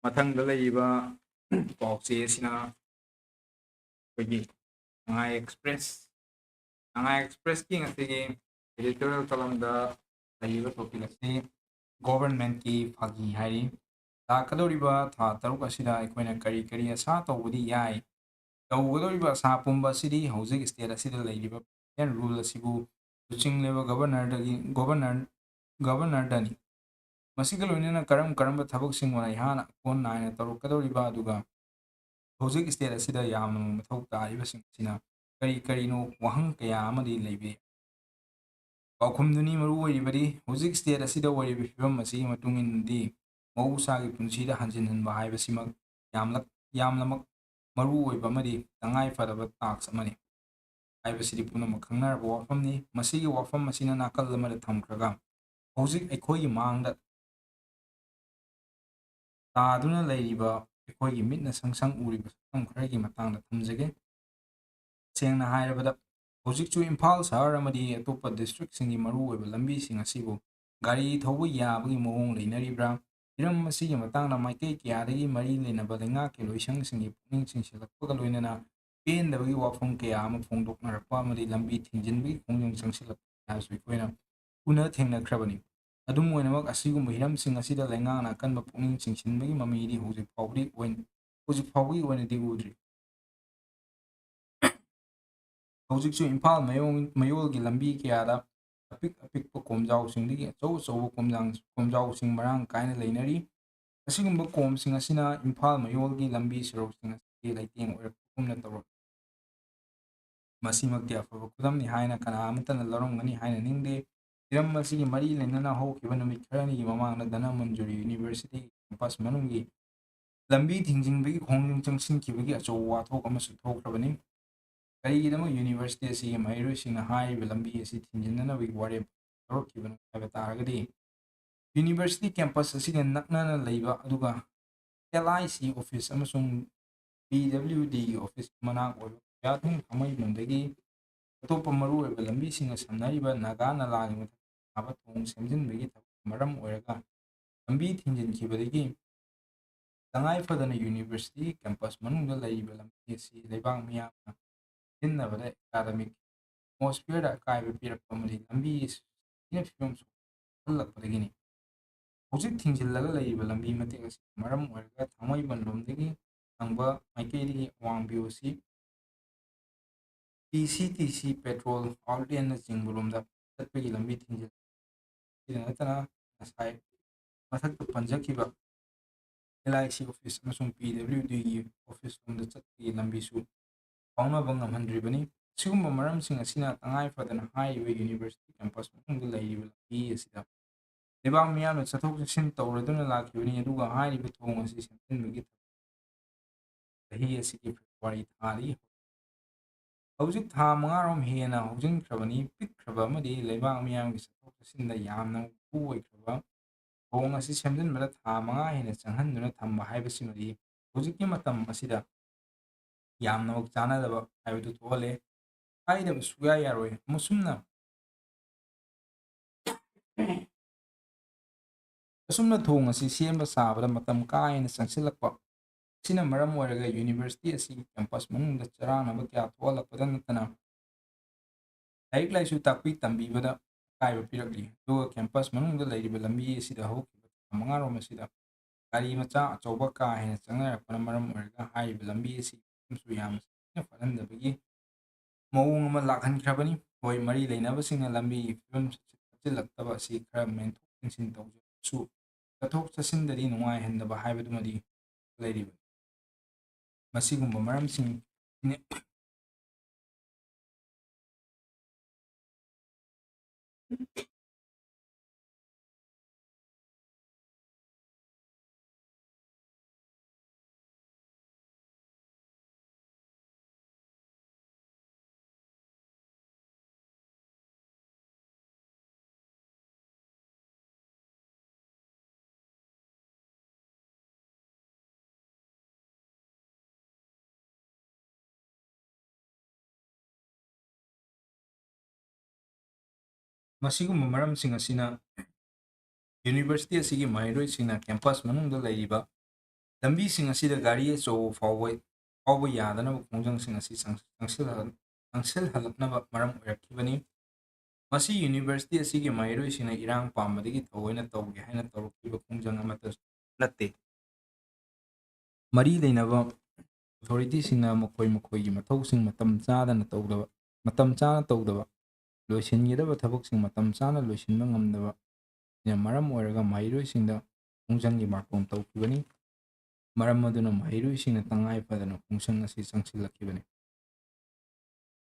ꯃꯊꯪꯗ ꯂꯩꯔꯤꯕ ꯄꯥꯎꯆꯦ ꯑꯁꯤꯅ ꯑꯩꯈꯣꯏꯒꯤ ꯁꯉꯥꯏ ꯑꯦꯛꯁꯄ꯭ꯔꯦꯁ, ꯁꯉꯥꯏ ꯑꯦꯛꯁꯄ꯭ꯔꯦꯁꯀꯤ ꯉꯁꯤꯒꯤ editorial columnꯗ ꯂꯩꯔꯤꯕ topic ꯑꯁꯤ governmentꯀꯤ ꯐꯥꯒꯤ ꯍꯥꯏꯔꯤ꯫ ꯂꯥꯛꯀꯗꯧꯔꯤꯕ ꯊꯥ ꯇꯔꯨꯛ ꯑꯁꯤꯗ ꯑꯩꯈꯣꯏꯅ ꯀꯔꯤ ꯀꯔꯤ ꯑꯁꯥ ꯇꯧꯕꯗꯤ ꯌꯥꯏ? ꯇꯧꯒꯗꯧꯔꯤꯕ ꯑꯁꯥ ꯄꯨꯝꯕ ꯑꯁꯤꯗꯤ ꯍꯧꯖꯤꯛ state ꯑꯁꯤꯗ ꯂꯩꯔꯤꯕ rule ꯑꯁꯤꯕꯨ ꯂꯨꯆꯤꯡꯂꯤꯕ governorꯗꯒꯤ, governor, governorꯗꯅꯤ꯫ ꯃꯁꯤꯒ ꯂꯣꯏꯅꯅ ꯀꯔꯝ ꯀꯔꯝꯕ ꯊꯕꯛꯁꯤꯡ ꯑꯣꯏꯅ ꯑꯩꯍꯥꯛꯅ ꯑꯀꯣꯟ ꯅꯥꯏꯅ ꯇꯧꯔꯛꯀꯗꯧꯔꯤꯕ, ꯑꯗꯨꯒ ꯍꯧꯖꯤꯛ state ꯑꯁꯤꯗ ꯌꯥꯝꯅ ꯃꯊꯧ ꯇꯥꯔꯤꯕꯁꯤꯡ ꯑꯁꯤꯅ ꯀꯔꯤ ꯀꯔꯤꯅꯣ, ꯋꯥꯍꯪ ꯀꯌꯥ ꯑꯃꯗꯤ ꯂꯩꯕ ꯌꯥꯏ꯫ ꯄꯥꯎꯈꯨꯝꯗꯨꯅꯤ ꯃꯔꯨ ꯑꯣꯏꯔꯤꯕꯗꯤ, ꯍꯧꯖꯤꯛ state ꯑꯁꯤꯗ ꯑꯣꯏꯔꯤꯕ ꯐꯤꯕꯝ ꯑꯁꯤꯒꯤ ꯃꯇꯨꯡ ꯏꯟꯅꯗꯤ ꯃꯍꯧꯁꯥꯒꯤ ꯄꯨꯟꯁꯤꯗ ꯍꯟꯖꯤꯟꯍꯟꯕ ꯍꯥꯏꯕꯁꯤꯃꯛ ꯌꯥꯝꯂꯛ-, ꯌꯥꯝꯅꯃꯛ ꯃꯔꯨ ꯑꯣꯏꯕ ꯑꯃꯗꯤ ꯇꯉꯥꯏ ꯐꯗꯕ task ꯑꯃꯅꯤ ꯍꯥꯏꯕꯁꯤꯗꯤ ꯄꯨꯝꯅꯃꯛ ꯈꯪꯅꯔꯕ ꯋꯥꯐꯝꯅꯤ꯫ ꯃꯁꯤꯒꯤ ꯋꯥꯐꯝ ꯑꯁꯤꯅ ꯅꯥꯀꯜ ꯑꯃꯗ ꯊꯝꯈ꯭ꯔꯒ, ꯍꯧꯖꯤꯛ ꯑꯩꯈꯣꯏꯒꯤ ꯃꯥꯡꯗ ꯇꯥꯗꯨꯅ ꯂꯩꯔꯤꯕ, ꯑꯩꯈꯣꯏꯒꯤ ꯃꯤꯠꯅ ꯁꯪ ꯁꯪ ꯎꯔꯤꯕ ꯁꯛꯇꯝ ꯈꯔꯒꯤ ꯃꯇꯥꯡꯗ ꯊꯝꯖꯒꯦ꯫ ꯁꯦꯡꯅ ꯍꯥꯏꯔꯕꯗ, ꯍꯧꯖꯤꯛꯁꯨ ꯏꯝꯐꯥꯜ ꯁꯍꯔ ꯑꯃꯗꯤ ꯑꯇꯣꯞꯄ districtꯁꯤꯡꯒꯤ ꯃꯔꯨꯑꯣꯏꯕ ꯂꯝꯕꯤꯁꯤꯡ ꯑꯁꯤꯕꯨ ꯒꯥꯔꯤ ꯊꯧꯕ ꯌꯥꯕꯒꯤ ꯃꯑꯣꯡ ꯂꯩꯅꯔꯤꯕ꯭ꯔꯥ? ꯍꯤꯔꯝ ꯑꯁꯤꯒꯤ ꯃꯇꯥꯡꯗ ꯃꯥꯏꯀꯩ ꯀꯌꯥꯗꯒꯤ ꯃꯔꯤ ꯂꯩꯅꯕ ꯂꯩꯉꯥꯛꯀꯤ ꯂꯣꯏꯁꯪꯁꯤꯡꯒꯤ ꯄꯨꯛꯅꯤꯡ ꯆꯤꯡꯁꯤꯜꯂꯛꯄꯒ ꯂꯣꯏꯅꯅ ꯄꯦꯟꯗꯕꯒꯤ ꯋꯥꯐꯝ ꯀꯌꯥ ꯑꯃ ꯐꯣꯡꯗꯣꯛꯅꯔꯛꯄ ꯑꯃꯗꯤ ꯂꯝꯕꯤ ꯊꯤꯡꯖꯤꯟꯕꯒꯤ ꯈꯣꯡꯖꯪ ꯆꯪꯁꯤꯜꯂꯛꯄ ꯍꯥꯏꯕꯁꯨ ꯑꯩꯈꯣꯏꯅ ꯎꯅ ꯊꯦꯡꯅꯈ꯭ꯔꯕꯅꯤ꯫ ꯑꯗꯨꯝ ꯑꯣꯏꯅꯃꯛ, ꯑꯁꯤꯒꯨꯝꯕ ꯍꯤꯔꯝꯁꯤꯡ ꯑꯁꯤꯗ ꯂꯩꯉꯥꯛꯅ ꯑꯀꯟꯕ ꯄꯨꯛꯅꯤꯡ ꯆꯤꯡꯁꯤꯟꯕꯒꯤ ꯃꯃꯤꯗꯤ ꯍꯧꯖꯤꯛ ꯐꯥꯎꯕꯗꯤ ꯑꯣꯏꯅ, ꯍꯧꯖꯤꯛ ꯐꯥꯎꯕꯒꯤ ꯑꯣꯏꯅꯗꯤ ꯎꯗ꯭ꯔꯤ꯫ ꯍꯧꯖꯤꯛꯁꯨ ꯏꯝꯐꯥꯜ ꯃꯌꯣꯡ-, ꯃꯌꯣꯜꯒꯤ ꯂꯝꯕꯤ ꯀꯌꯥꯗ ꯑꯄꯤꯛ ꯑꯄꯤꯛꯄ ꯀꯣꯝꯖꯥꯎꯁꯤꯡꯗꯒꯤ ꯑꯆꯧ ꯑꯆꯧꯕ ꯀꯣꯝꯖꯥꯡ-, ꯀꯣꯝꯖꯥꯎꯁꯤꯡ ꯃꯔꯥꯡ ꯀꯥꯏꯅ ꯂꯩꯅꯔꯤ꯫ ꯑꯁꯤꯒꯨꯝꯕ ꯀꯣꯝꯁꯤꯡ ꯑꯁꯤꯅ ꯏꯝꯐꯥꯜ ꯃꯌꯣꯜꯒꯤ ꯂꯝꯕꯤ ꯁꯣꯔꯣꯛꯁꯤꯡ ꯑꯁꯤꯒꯤ ꯂꯩꯇꯦꯡ ꯑꯣꯏꯔꯛꯄꯒꯨꯝꯅ ꯇꯧꯔꯛꯂꯤ꯫ ꯃꯁꯤꯃꯛꯇꯤ ꯑꯐꯕ ꯈꯨꯗꯝꯅꯤ ꯍꯥꯏꯅ ꯀꯅꯥ ꯑꯃꯠꯇꯅ ꯂꯧꯔꯝꯒꯅꯤ ꯍꯥꯏꯅ ꯅꯤꯡꯗꯦ꯫ ꯍꯤꯔꯝ ꯑꯁꯤꯒꯤ ꯃꯔꯤ ꯂꯩꯅꯅ ꯍꯧꯈꯤꯕ ꯅꯨꯃꯤꯠ ꯈꯔꯅꯤꯒꯤ ꯃꯃꯥꯡꯗ ꯙꯅꯃꯟꯖꯨꯔꯤ University campus ꯃꯅꯨꯡꯒꯤ ꯂꯝꯕꯤ ꯊꯤꯡꯖꯤꯟꯕꯒꯤ ꯈꯣꯡꯖꯪ ꯆꯪꯁꯤꯟꯈꯤꯕꯒꯤ ꯑꯆꯧꯕ ꯋꯥꯊꯣꯛ ꯑꯃꯁꯨ ꯊꯣꯛꯈ꯭ꯔꯕꯅꯤ꯫ ꯀꯔꯤꯒꯤꯗꯃꯛ university ꯑꯁꯤꯒꯤ ꯃꯍꯩꯔꯣꯏꯁꯤꯡꯅ ꯍꯥꯏꯔꯤꯕ ꯂꯝꯕꯤ ꯑꯁꯤ ꯊꯤꯡꯖꯤꯟꯅꯅꯕꯒꯤ ꯋꯥꯔꯦꯞ ꯂꯧꯔꯛꯈꯤꯕꯅꯣ ꯍꯥꯏꯕ ꯇꯥꯔꯒꯗꯤ, university campus ꯑꯁꯤꯒ ꯅꯛꯅꯅ ꯂꯩꯕ, ꯑꯗꯨꯒ LIC office ꯑꯃꯁꯨꯡ PWDꯒꯤ office ꯃꯅꯥꯛ ꯑꯣꯏꯕ ꯈꯨꯌꯥꯊꯣꯡ ꯊꯥꯡꯃꯩꯕꯟꯗꯒꯤ ꯑꯇꯣꯞꯄ ꯃꯔꯨꯑꯣꯏꯕ ꯂꯝꯕꯤꯁꯤꯡꯒ ꯁꯝꯅꯔꯤꯕ ꯅꯥꯒꯥ ꯅꯂꯥꯒꯤ ꯃꯊꯛꯇ ꯁꯥꯕ ꯊꯣꯡ ꯁꯦꯝꯖꯤꯟꯕꯒꯤ ꯊꯕꯛꯅ ꯃꯔꯝ ꯑꯣꯏꯔꯒ ꯂꯝꯕꯤ ꯊꯤꯡꯖꯤꯟꯈꯤꯕꯗꯒꯤ ꯇꯉꯥꯏ ꯐꯗꯅ university campus ꯃꯅꯨꯡꯗ ꯂꯩꯔꯤꯕ ꯂꯝꯕꯤ ꯑꯁꯤ ꯂꯩꯕꯥꯛ ꯃꯤꯌꯥꯝꯅ ꯁꯤꯖꯤꯟꯅꯕꯗ academic atmosphereꯗ ꯑꯀꯥꯏꯕ ꯄꯤꯔꯛꯄ ꯑꯃꯗꯤ ꯂꯝꯕꯤ ꯑꯁꯤꯅ ꯐꯤꯕꯝ ꯁꯣꯛꯍꯜꯂꯛꯄꯗꯒꯤꯅꯤ꯫ ꯍꯧꯖꯤꯛ ꯊꯤꯡꯖꯤꯜꯂꯒ ꯂꯩꯔꯤꯕ ꯂꯝꯕꯤ ꯃꯇꯦꯛ ꯑꯁꯤꯅ ꯃꯔꯝ ꯑꯣꯏꯔꯒ ꯊꯥꯡꯃꯩꯕꯟ ꯂꯣꯝꯗꯒꯤ ꯊꯪꯕ ꯃꯥꯏꯀꯩꯗꯒꯤ ꯑꯋꯥꯡ view ꯑꯁꯤ P C T C petrol outlet ꯅꯆꯤꯡꯕ ꯂꯣꯝꯗ ꯆꯠꯄꯒꯤ ꯂꯝꯕꯤ ꯊꯤꯡꯖꯤꯜꯂꯤ꯫ ꯁꯤꯗ ꯅꯠꯇꯅ ꯉꯁꯥꯏ ꯃꯊꯛꯇ ꯄꯟꯖꯈꯤꯕ L I C office ꯑꯃꯁꯨꯡ P W D ꯒꯤ office ꯂꯣꯝꯗ ꯆꯠꯄꯒꯤ ꯂꯝꯕꯤꯁꯨ ꯐꯥꯎꯅꯕ ꯉꯝꯍꯟꯗ꯭ꯔꯤꯕꯅꯤ꯫ ꯑꯁꯤꯒꯨꯝꯕ ꯃꯔꯝꯁꯤꯡ ꯑꯁꯤꯅ ꯇꯉꯥꯏ ꯐꯗꯅ ꯍꯥꯏꯔꯤꯕ university campus ꯃꯅꯨꯡꯗ ꯂꯩꯔꯤꯕ ꯂꯝꯕꯤ ꯑꯁꯤꯗ ꯂꯩꯕꯥꯛ ꯃꯤꯌꯥꯝꯅ ꯆꯠꯊꯣꯛ ꯆꯠꯁꯤꯟ ꯇꯧꯔꯗꯨꯅ ꯂꯥꯛꯈꯤꯕꯅꯤ, ꯑꯗꯨꯒ ꯍꯥꯏꯔꯤꯕ ꯊꯣꯡ ꯑꯁꯤ ꯁꯦꯝꯖꯤꯟꯕꯒꯤ ꯆꯍꯤ ꯑꯁꯤꯒꯤ February ꯊꯥꯗꯒꯤ ꯍꯧꯖꯤꯛ ꯊꯥ ꯃꯉꯥꯔꯣꯝ ꯍꯦꯟꯅ ꯍꯧꯖꯤꯟꯈ꯭ꯔꯕꯅꯤ꯫ ꯄꯤꯛꯈ꯭ꯔꯕ ꯑꯃꯗꯤ ꯂꯩꯕꯥꯛ ꯃꯤꯌꯥꯝꯒꯤ ꯆꯠꯊꯣꯛ ꯆꯠꯁꯤꯟꯗ ꯌꯥꯝꯅ ꯃꯔꯨ ꯑꯣꯏꯈ꯭ꯔꯕ ꯊꯣꯡ ꯑꯁꯤ ꯁꯦꯝꯖꯤꯟꯕꯗ ꯊꯥ ꯃꯉꯥ ꯍꯦꯟꯅ ꯆꯪꯍꯟꯗꯨꯅ ꯊꯝꯕ ꯍꯥꯏꯕꯁꯤꯃꯗꯤ ꯍꯧꯖꯤꯛꯀꯤ ꯃꯇꯝ ꯑꯁꯤꯗ ꯌꯥꯝꯅꯃꯛ ꯆꯥꯟꯅꯗꯕ ꯍꯥꯏꯕꯗꯨ ꯊꯣꯛꯍꯜꯂꯦ꯫ ꯍꯥꯏꯗꯕ ꯁꯨꯡꯌꯥ ꯌꯥꯔꯣꯏ꯫ ꯑꯃꯁꯨꯝꯅ ꯑꯁꯨꯝꯅ ꯊꯣꯡ ꯑꯁꯤ ꯁꯦꯝꯕ ꯁꯥꯕꯗ ꯃꯇꯝ ꯀꯥ ꯍꯦꯟꯅ ꯆꯪꯁꯤꯜꯂꯛꯄ ꯑꯁꯤꯅ ꯃꯔꯝ ꯑꯣꯏꯔꯒ university ꯑꯁꯤꯒꯤ campus ꯃꯅꯨꯡꯗ ꯆꯔꯥꯡꯅꯕ ꯀꯌꯥ ꯊꯣꯛꯍꯜꯂꯛꯄꯗ ꯅꯠꯇꯅ ꯂꯥꯏꯔꯤꯛ ꯂꯥꯏꯁꯨ ꯇꯥꯛꯄꯤ ꯇꯝꯕꯤꯕꯗ ꯑꯀꯥꯏꯕ ꯄꯤꯔꯛꯂꯤ꯫ ꯑꯗꯨꯒ campus ꯃꯅꯨꯡꯗ ꯂꯩꯔꯤꯕ ꯂꯝꯕꯤ ꯑꯁꯤꯗ ꯍꯧꯈꯤꯕ ꯊꯥ ꯃꯉꯥꯔꯣꯝ ꯑꯁꯤꯗ ꯒꯥꯔꯤ ꯃꯆꯥ ꯑꯆꯧꯕ ꯀꯥ ꯍꯦꯟꯅ ꯆꯪꯅꯔꯛꯄꯅ ꯃꯔꯝ ꯑꯣꯏꯔꯒ ꯍꯥꯏꯔꯤꯕ ꯂꯝꯕꯤ ꯑꯁꯤꯒꯤ ꯐꯤꯕꯝꯁꯨ ꯌꯥꯝꯅ ꯁꯥꯊꯤꯅ ꯐꯠꯍꯟꯗꯕꯒꯤ ꯃꯑꯣꯡ ꯑꯃ ꯂꯥꯛꯍꯟꯈ꯭ꯔꯕꯅꯤ꯫ ꯍꯣꯏ, ꯃꯔꯤ ꯂꯩꯅꯕꯁꯤꯡꯅ ꯂꯝꯕꯤꯒꯤ ꯐꯤꯕꯝ ꯐꯠꯆꯤꯜꯂꯛꯇꯕ ꯑꯁꯤ ꯈꯔ ꯃꯦꯟꯊꯣꯛ ꯃꯦꯟꯁꯤꯟ ꯇꯧꯖꯔꯕꯁꯨ, ꯆꯠꯊꯣꯛ ꯆꯠꯁꯤꯟꯗꯗꯤ ꯅꯨꯡꯉꯥꯏꯍꯟꯗꯕ ꯍꯥꯏꯕꯗꯨꯃꯗꯤ ꯂꯩꯔꯤꯕꯅꯤ꯫ ꯃꯁꯤꯒꯨꯝꯕ ꯃꯔꯝꯁꯤꯡ ꯃꯁꯤꯒꯨꯝꯕ ꯃꯔꯝꯁꯤꯡ ꯑꯁꯤꯅ university ꯑꯁꯤꯒꯤ ꯃꯍꯩꯔꯣꯏꯁꯤꯡꯅ campus ꯃꯅꯨꯡꯗ ꯂꯩꯔꯤꯕ ꯂꯝꯕꯤꯁꯤꯡ ꯑꯁꯤꯗ ꯒꯥꯔꯤ ꯑꯆꯧꯕ ꯐꯥꯎꯕ, ꯐꯥꯎꯕ ꯌꯥꯗꯅꯕ ꯈꯣꯡꯖꯪꯁꯤꯡ ꯑꯁꯤ ꯆꯪ-, ꯆꯪꯁꯤꯜꯍꯜ-, ꯆꯪꯁꯤꯜꯍꯜꯂꯛꯅꯕ ꯃꯔꯝ ꯑꯣꯏꯔꯛꯈꯤꯕꯅꯤ꯫ ꯃꯁꯤ university ꯑꯁꯤꯒꯤ ꯃꯍꯩꯔꯣꯏꯁꯤꯡꯅ ꯏꯔꯥꯡ ꯄꯥꯝꯕꯗꯒꯤ ꯊꯑꯣꯏꯅ ꯇꯧꯒꯦ ꯍꯥꯏꯅ ꯇꯧꯔꯛꯈꯤꯕ ꯈꯣꯡꯖꯪ ꯑꯃꯠꯇ ꯅꯠꯇꯦ꯫ ꯃꯔꯤ ꯂꯩꯅꯕ ꯑꯣꯊꯣꯔꯤꯇꯤꯁꯤꯡꯅ ꯃꯈꯣꯏ ꯃꯈꯣꯏꯒꯤ ꯃꯊꯧꯁꯤꯡ ꯃꯇꯝ ꯆꯥꯗꯅ ꯇꯧꯗꯕ, ꯃꯇꯝ ꯆꯥꯅ ꯇꯧꯗꯕ, ꯂꯣꯏꯁꯤꯟꯒꯗꯕ ꯊꯕꯛꯁꯤꯡ ꯃꯇꯝ ꯆꯥꯅ ꯂꯣꯏꯁꯤꯟꯕ ꯉꯝꯗꯕ ꯁꯤꯅ ꯃꯔꯝ ꯑꯣꯏꯔꯒ ꯃꯍꯩꯔꯣꯏꯁꯤꯡꯗ ꯈꯣꯡꯖꯪꯒꯤ ꯕꯥꯔꯇꯣꯟ ꯇꯧꯈꯤꯕꯅꯤ꯫ ꯃꯔꯝ ꯑꯗꯨꯅ ꯃꯍꯩꯔꯣꯏꯁꯤꯡꯅ ꯇꯉꯥꯏ ꯐꯗꯅ ꯈꯣꯡꯖꯪ ꯑꯁꯤ ꯆꯪꯁꯤꯜꯂꯛꯈꯤꯕꯅꯤ꯫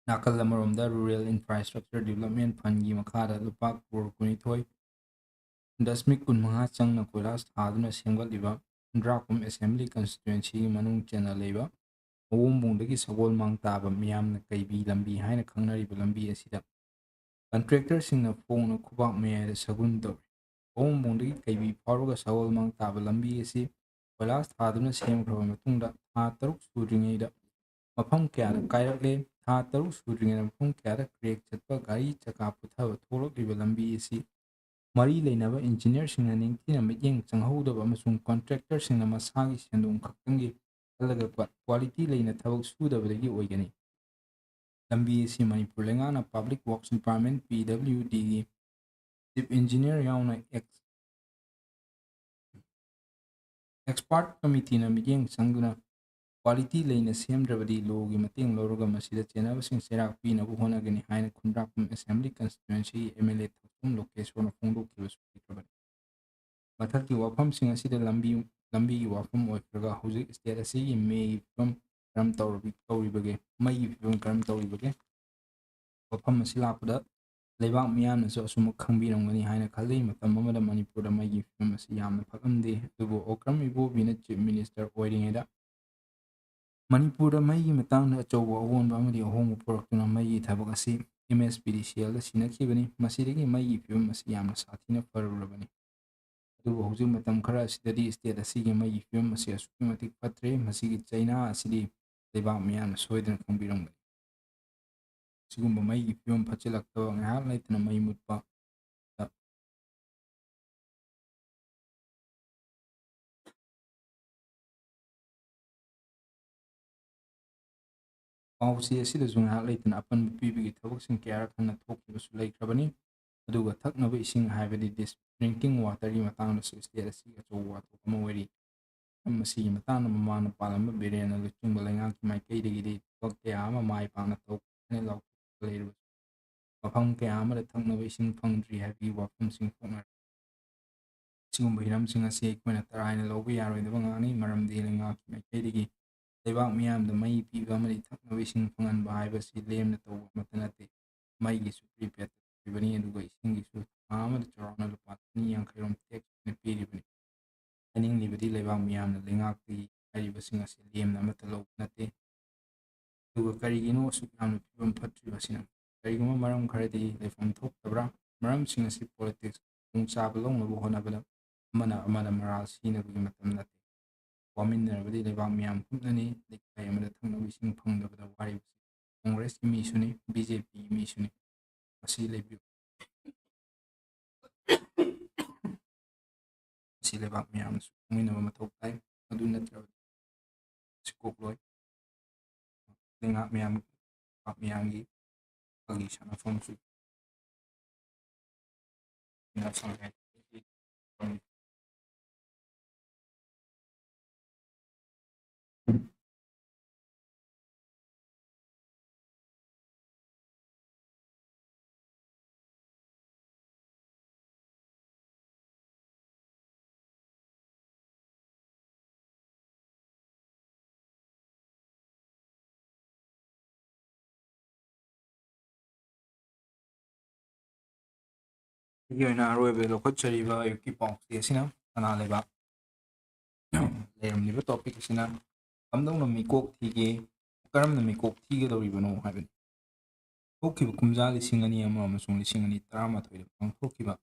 ꯅꯥꯀꯜ ꯑꯃꯔꯣꯝꯗ Rural Infrastructure Development Fundꯀꯤ ꯃꯈꯥꯗ ꯂꯨꯄꯥ ꯀ꯭ꯔꯣꯔ ꯀꯨꯟꯅꯤꯊꯣꯏ ꯗꯁꯃꯤꯛ ꯀꯨꯟꯃꯉꯥ ꯆꯪꯅ ꯀꯣꯏꯂꯥꯁ ꯊꯥꯗꯨꯅ ꯁꯦꯝꯒꯠꯂꯤꯕ ꯈꯨꯟꯗ꯭ꯔꯥꯛꯄꯝ Assembly Constituencyꯒꯤ ꯃꯅꯨꯡ ꯆꯟꯅ ꯂꯩꯕ ꯑꯋꯣꯝꯕꯨꯡꯗꯒꯤ ꯁꯒꯣꯜꯃꯥꯡ ꯇꯥꯕ ꯃꯤꯌꯥꯝꯅ ꯀꯩꯕꯤ ꯂꯝꯕꯤ ꯍꯥꯏꯅ ꯈꯪꯅꯔꯤꯕ ꯂꯝꯕꯤ ꯑꯁꯤꯗ ꯀꯟꯇ꯭ꯔꯦꯛꯇꯔꯁꯤꯡꯅ ꯐꯣꯡꯅ ꯈꯨꯕꯥꯛ ꯃꯌꯥꯏꯗ ꯁꯒꯨꯟ ꯇꯧꯔꯤ꯫ ꯑꯋꯣꯝꯕꯨꯡꯗꯒꯤ ꯀꯩꯕꯤ ꯐꯥꯎꯔꯒ ꯁꯒꯣꯜꯃꯥꯡ ꯇꯥꯕ ꯂꯝꯕꯤ ꯑꯁꯤ ꯀꯣꯏꯂꯥꯁ ꯊꯥꯗꯨꯅ ꯁꯦꯝꯈ꯭ꯔꯕ ꯃꯇꯨꯡꯗ ꯊꯥ ꯇꯔꯨꯛ ꯁꯨꯗ꯭ꯔꯤꯉꯩꯗ ꯃꯐꯝ ꯀꯌꯥꯗ ꯀꯥꯏꯔꯛꯂꯦ꯫ ꯊꯥ ꯇꯔꯨꯛ ꯁꯨꯗ꯭ꯔꯤꯉꯩꯗ ꯃꯐꯝ ꯀꯌꯥꯗ ꯀ꯭ꯔꯦꯛ ꯆꯠꯄ, ꯒꯥꯔꯤ ꯆꯀꯥ ꯄꯨꯊꯕ ꯊꯣꯛꯂꯛꯂꯤꯕ ꯂꯝꯕꯤ ꯑꯁꯤ ꯃꯔꯤ ꯂꯩꯅꯕ ꯏꯟꯖꯤꯅꯤꯌꯔꯁꯤꯡꯅ ꯅꯤꯡꯊꯤꯅ ꯃꯤꯠꯌꯦꯡ ꯆꯪꯍꯧꯗꯕ ꯑꯃꯁꯨꯡ ꯀꯟꯇ꯭ꯔꯦꯛꯇꯔꯁꯤꯡꯅ ꯃꯁꯥꯒꯤ ꯁꯦꯟꯗꯣꯡ ꯈꯛꯇꯪꯒꯤ ꯈꯜꯂꯒ ꯀ꯭ꯋꯥ-, ꯀ꯭ꯋꯥꯂꯤꯇꯤ ꯂꯩꯅ ꯊꯕꯛ ꯁꯨꯗꯕꯗꯒꯤ ꯑꯣꯏꯒꯅꯤ꯫ ꯂꯝꯕꯤ ꯑꯁꯤ ꯃꯅꯤꯄꯨꯔ ꯂꯩꯉꯥꯛꯅ Public Works Department, PWDꯒꯤ Chief Engineer ꯌꯥꯎꯅ ꯑꯦꯛꯁ-, Expert Committeeꯅ ꯃꯤꯠꯌꯦꯡ ꯆꯪꯗꯨꯅ ꯀ꯭ꯋꯥꯂꯤꯇꯤ ꯂꯩꯅ ꯁꯦꯝꯗ꯭ꯔꯕꯗꯤ ꯂꯣꯒꯤ ꯃꯇꯦꯡ ꯂꯧꯔꯒ ꯃꯁꯤꯗ ꯆꯦꯟꯅꯕꯁꯤꯡ ꯆꯩꯔꯥꯛ ꯄꯤꯅꯕ ꯍꯣꯠꯅꯒꯅꯤ ꯍꯥꯏꯅ ꯈꯨꯟꯗ꯭ꯔꯥꯛꯄꯝ Assembly Constituencyꯒꯤ MLA ꯊꯛꯆꯣꯝ ꯂꯣꯀꯦꯁꯣꯔꯅ ꯐꯣꯡꯗꯣꯛꯈꯤꯕꯁꯨ ꯂꯩꯈ꯭ꯔꯕꯅꯤ꯫ ꯃꯊꯛꯀꯤ ꯋꯥꯐꯝꯁꯤꯡ ꯑꯁꯤꯗ ꯂꯝꯕꯤ, ꯂꯝꯕꯤꯒꯤ ꯋꯥꯐꯝ ꯑꯣꯏꯈ꯭ꯔꯒ ꯍꯧꯖꯤꯛ state ꯑꯁꯤꯒꯤ ꯃꯩꯒꯤ ꯐꯤꯕꯝ ꯀꯔꯝ ꯇꯧꯔꯕꯤ-, ꯇꯧꯔꯤꯕꯒꯦ, ꯃꯩꯒꯤ ꯐꯤꯕꯝ ꯀꯔꯝ ꯇꯧꯔꯤꯕꯒꯦ? ꯋꯥꯐꯝ ꯑꯁꯤ ꯂꯥꯛꯄꯗ ꯂꯩꯕꯥꯛ ꯃꯤꯌꯥꯝꯅꯁꯨ ꯑꯁꯨꯝꯅ ꯈꯪꯕꯤꯔꯝꯒꯅꯤ ꯍꯥꯏꯅ ꯈꯜꯂꯤ꯫ ꯃꯇꯝ ꯑꯃꯗ ꯃꯅꯤꯄꯨꯔꯗ ꯃꯩꯒꯤ ꯐꯤꯕꯝ ꯑꯁꯤ ꯌꯥꯝꯅ ꯐꯠꯂꯝꯗꯦ, ꯑꯗꯨꯕꯨ ꯑꯣꯀ꯭ꯔꯝ ꯏꯕꯣꯕꯤꯅ Chief Minister ꯑꯣꯏꯔꯤꯉꯩꯗ ꯃꯅꯤꯄꯨꯔꯗ ꯃꯩꯒꯤ ꯃꯇꯥꯡꯗ ꯑꯆꯧꯕ ꯑꯑꯣꯟꯕ ꯑꯃꯗꯤ ꯑꯍꯣꯡꯕ ꯄꯨꯔꯛꯇꯨꯅ ꯃꯩꯒꯤ ꯊꯕꯛ ꯑꯁꯤ MSPDCLꯗ ꯁꯤꯟꯅꯈꯤꯕꯅꯤ꯫ ꯃꯁꯤꯗꯒꯤ ꯃꯩꯒꯤ ꯐꯤꯕꯝ ꯑꯁꯤ ꯌꯥꯝꯅ ꯁꯥꯊꯤꯅ ꯐꯔꯨꯔꯕꯅꯤ꯫ ꯑꯗꯨꯕꯨ ꯍꯧꯖꯤꯛ ꯃꯇꯝ ꯈꯔ ꯑꯁꯤꯗꯗꯤ state ꯑꯁꯤꯒꯤ ꯃꯩꯒꯤ ꯐꯤꯕꯝ ꯑꯁꯤ ꯑꯁꯨꯛꯀꯤ ꯃꯇꯤꯛ ꯐꯠꯇ꯭ꯔꯦ꯫ ꯃꯁꯤꯒꯤ ꯆꯩꯅꯥ ꯑꯁꯤꯗꯤ ꯂꯩꯕꯥꯛ ꯃꯤꯌꯥꯝꯅ ꯁꯣꯏꯗꯅ ꯈꯪꯕꯤꯔꯝꯒꯅꯤ꯫ ꯁꯤꯒꯨꯝꯕ ꯃꯩꯒꯤ ꯐꯤꯕꯝ ꯐꯠꯆꯤꯜꯂꯛꯇꯕ, ꯉꯥꯏꯍꯥꯛ ꯂꯩꯇꯅ ꯃꯩ ꯃꯨꯠꯄ, ꯄꯥꯎꯆꯦ ꯑꯁꯤꯗꯁꯨ ꯉꯥꯏꯍꯥꯛ ꯂꯩꯇꯅ ꯑꯄꯟꯕ ꯄꯤꯕꯒꯤ ꯊꯕꯛꯁꯤꯡ ꯀꯌꯥꯔꯛ ꯍꯟꯅ ꯊꯣꯛꯈꯤꯕꯁꯨ ꯂꯩꯈ꯭ꯔꯕꯅꯤ꯫ ꯑꯗꯨꯒ ꯊꯛꯅꯕ ꯏꯁꯤꯡ ꯍꯥꯏꯕꯗꯤ dis-, drinking waterꯒꯤ ꯃꯇꯥꯡꯗꯁꯨ state ꯑꯁꯤꯒꯤ ꯑꯆꯧꯕ ꯋꯥꯊꯣꯛ ꯑꯃ ꯑꯣꯏꯔꯤ꯫ ꯃꯔꯝ ꯑꯁꯤꯒꯤ ꯃꯇꯥꯡꯗ ꯃꯃꯥꯅ ꯄꯥꯜꯂꯝꯕ ꯕꯤꯔꯦꯟꯅ ꯂꯨꯆꯤꯡꯕ ꯂꯩꯉꯥꯛꯀꯤ ꯃꯥꯏꯀꯩꯗꯒꯤꯗꯤ ꯊꯕꯛ ꯀꯌꯥ ꯑꯃ ꯃꯥꯏ ꯄꯥꯛꯅ ꯇꯧꯒꯅꯤ ꯂꯥꯎꯊꯣꯛꯇꯨꯅ ꯂꯩꯔꯕꯁꯨ, ꯃꯐꯝ ꯀꯌꯥ ꯑꯃꯗ ꯊꯛꯅꯕ ꯏꯁꯤꯡ ꯐꯪꯗ꯭ꯔꯤ ꯍꯥꯏꯕꯒꯤ ꯋꯥꯐꯝꯁꯤꯡ ꯊꯣꯛꯅꯔꯤ꯫ ꯑꯁꯤꯒꯨꯝꯕ ꯍꯤꯔꯝꯁꯤꯡ ꯑꯁꯤ ꯑꯩꯈꯣꯏꯅ ꯇꯔꯥꯏꯅ ꯂꯧꯕ ꯌꯥꯔꯣꯏꯗꯕ ꯉꯥꯛꯅꯤ, ꯃꯔꯝꯗꯤ ꯂꯩꯉꯥꯛꯀꯤ ꯃꯥꯏꯀꯩꯗꯒꯤ ꯂꯩꯕꯥꯛ ꯃꯤꯌꯥꯝꯗ ꯃꯩ ꯄꯤꯕ ꯑꯃꯗꯤ ꯊꯛꯅꯕ ꯏꯁꯤꯡ ꯐꯪꯍꯟꯕ ꯍꯥꯏꯕꯁꯤ ꯂꯦꯝꯅ ꯇꯧꯕ ꯑꯃꯠꯇ ꯅꯠꯇꯦ꯫ ꯃꯩꯒꯤꯁꯨ prepaid ꯇꯧꯔꯤꯕꯅꯤ, ꯑꯗꯨꯒ ꯏꯁꯤꯡꯒꯤꯁꯨ ꯊꯥ ꯑꯃꯗ ꯆꯥꯎꯔꯥꯛꯅ ꯂꯨꯄꯥ ꯆꯅꯤ ꯌꯥꯡꯈꯩ ꯔꯣꯝ tax ꯑꯣꯏꯅ ꯄꯤꯔꯤꯕꯅꯤ꯫ ꯍꯥꯏꯅꯤꯡꯂꯤꯕꯗꯤ ꯂꯩꯕꯥꯛ ꯃꯤꯌꯥꯝꯅ ꯂꯩꯉꯥꯛꯇꯒꯤ ꯍꯥꯏꯔꯤꯕꯁꯤꯡ ꯑꯁꯤ ꯂꯦꯝꯅ ꯑꯃꯠꯇ ꯂꯧꯕ ꯅꯠꯇꯦ꯫ ꯑꯗꯨꯒ ꯀꯔꯤꯒꯤꯅꯣ ꯑꯁꯨꯛ ꯌꯥꯝꯅ ꯐꯤꯕꯝ ꯐꯠꯇ꯭ꯔꯤꯕꯁꯤꯅ? ꯀꯔꯤꯒꯨꯝꯕ ꯃꯔꯝ ꯈꯔꯗꯤ ꯂꯩꯐꯝ ꯊꯣꯛꯇꯕ꯭ꯔꯥ? ꯃꯔꯝꯁꯤꯡ ꯑꯁꯤ politics ꯈꯨꯗꯣꯡꯆꯥꯕ ꯂꯧꯅꯕ ꯍꯣꯠꯅꯕꯗ ꯑꯃꯅ ꯑꯃꯅ ꯃꯔꯥꯜ ꯁꯤꯅꯕꯒꯤ ꯃꯇꯝ ꯅꯠꯇꯦ꯫ ꯋꯥꯃꯤꯟꯅꯔꯕꯗꯤ ꯂꯩꯕꯥꯛ ꯃꯤꯌꯥꯝ ꯄꯨꯝꯅꯅꯤ꯫ ꯂꯩꯀꯥꯏ ꯑꯃꯗ ꯊꯛꯅꯕ ꯏꯁꯤꯡ ꯐꯪꯗꯕꯗ ꯋꯥꯔꯤꯕꯁꯤ ꯀꯣꯡꯒ꯭ꯔꯦꯁꯀꯤ ꯃꯤꯁꯨꯅꯤ, ꯕꯤ ꯖꯦ ꯄꯤꯒꯤ ꯃꯤꯁꯨꯅꯤ꯫ ꯃꯁꯤ ꯂꯩꯕꯤꯌꯨ꯫ ꯃꯁꯤ ꯂꯩꯕꯥꯛ ꯃꯤꯌꯥꯝꯅꯁꯨ ꯈꯪꯃꯤꯟꯅꯕ ꯃꯊꯧ ꯇꯥꯏ꯫ ꯑꯗꯨ ꯅꯠꯇ꯭ꯔꯕꯗꯤ ꯃꯁꯤ ꯀꯣꯛꯂꯣꯏ꯫ ꯂꯩꯉꯥꯛ ꯃꯤꯌꯥꯝ, ꯂꯩꯕꯥꯛ ꯃꯤꯌꯥꯝꯒꯤ ꯐꯥꯒꯤ ꯁꯥꯟꯅꯐꯝꯁꯨ ꯁꯪꯉꯦ꯫ ꯑꯩꯒꯤ ꯑꯣꯏꯅ ꯑꯔꯣꯏꯕꯗ ꯂꯧꯈꯠꯆꯔꯤꯕ ꯑꯌꯨꯛꯀꯤ ꯄꯥꯎꯆꯦ ꯑꯁꯤꯅ ꯁꯅꯥ ꯂꯩꯕꯥꯛ ꯂꯩꯔꯝꯂꯤꯕ topic ꯑꯁꯤꯅ ꯀꯝꯗꯧꯅ ꯃꯤꯀꯣꯛ ꯊꯤꯒꯦ, ꯀꯔꯝꯅ ꯃꯤꯀꯣꯛ ꯊꯤꯒꯗꯧꯔꯤꯕꯅꯣ ꯍꯥꯏꯕꯅꯤ꯫ ꯊꯣꯛꯈꯤꯕ ꯀꯨꯝꯖꯥ ꯂꯤꯁꯤꯡ ꯑꯅꯤ ꯑꯃ ꯑꯃꯁꯨꯡ ꯂꯤꯁꯤꯡ ꯑꯅꯤ ꯇꯔꯥꯃꯥꯊꯣꯏꯗ ꯄꯥꯡꯊꯣꯛꯈꯤꯕ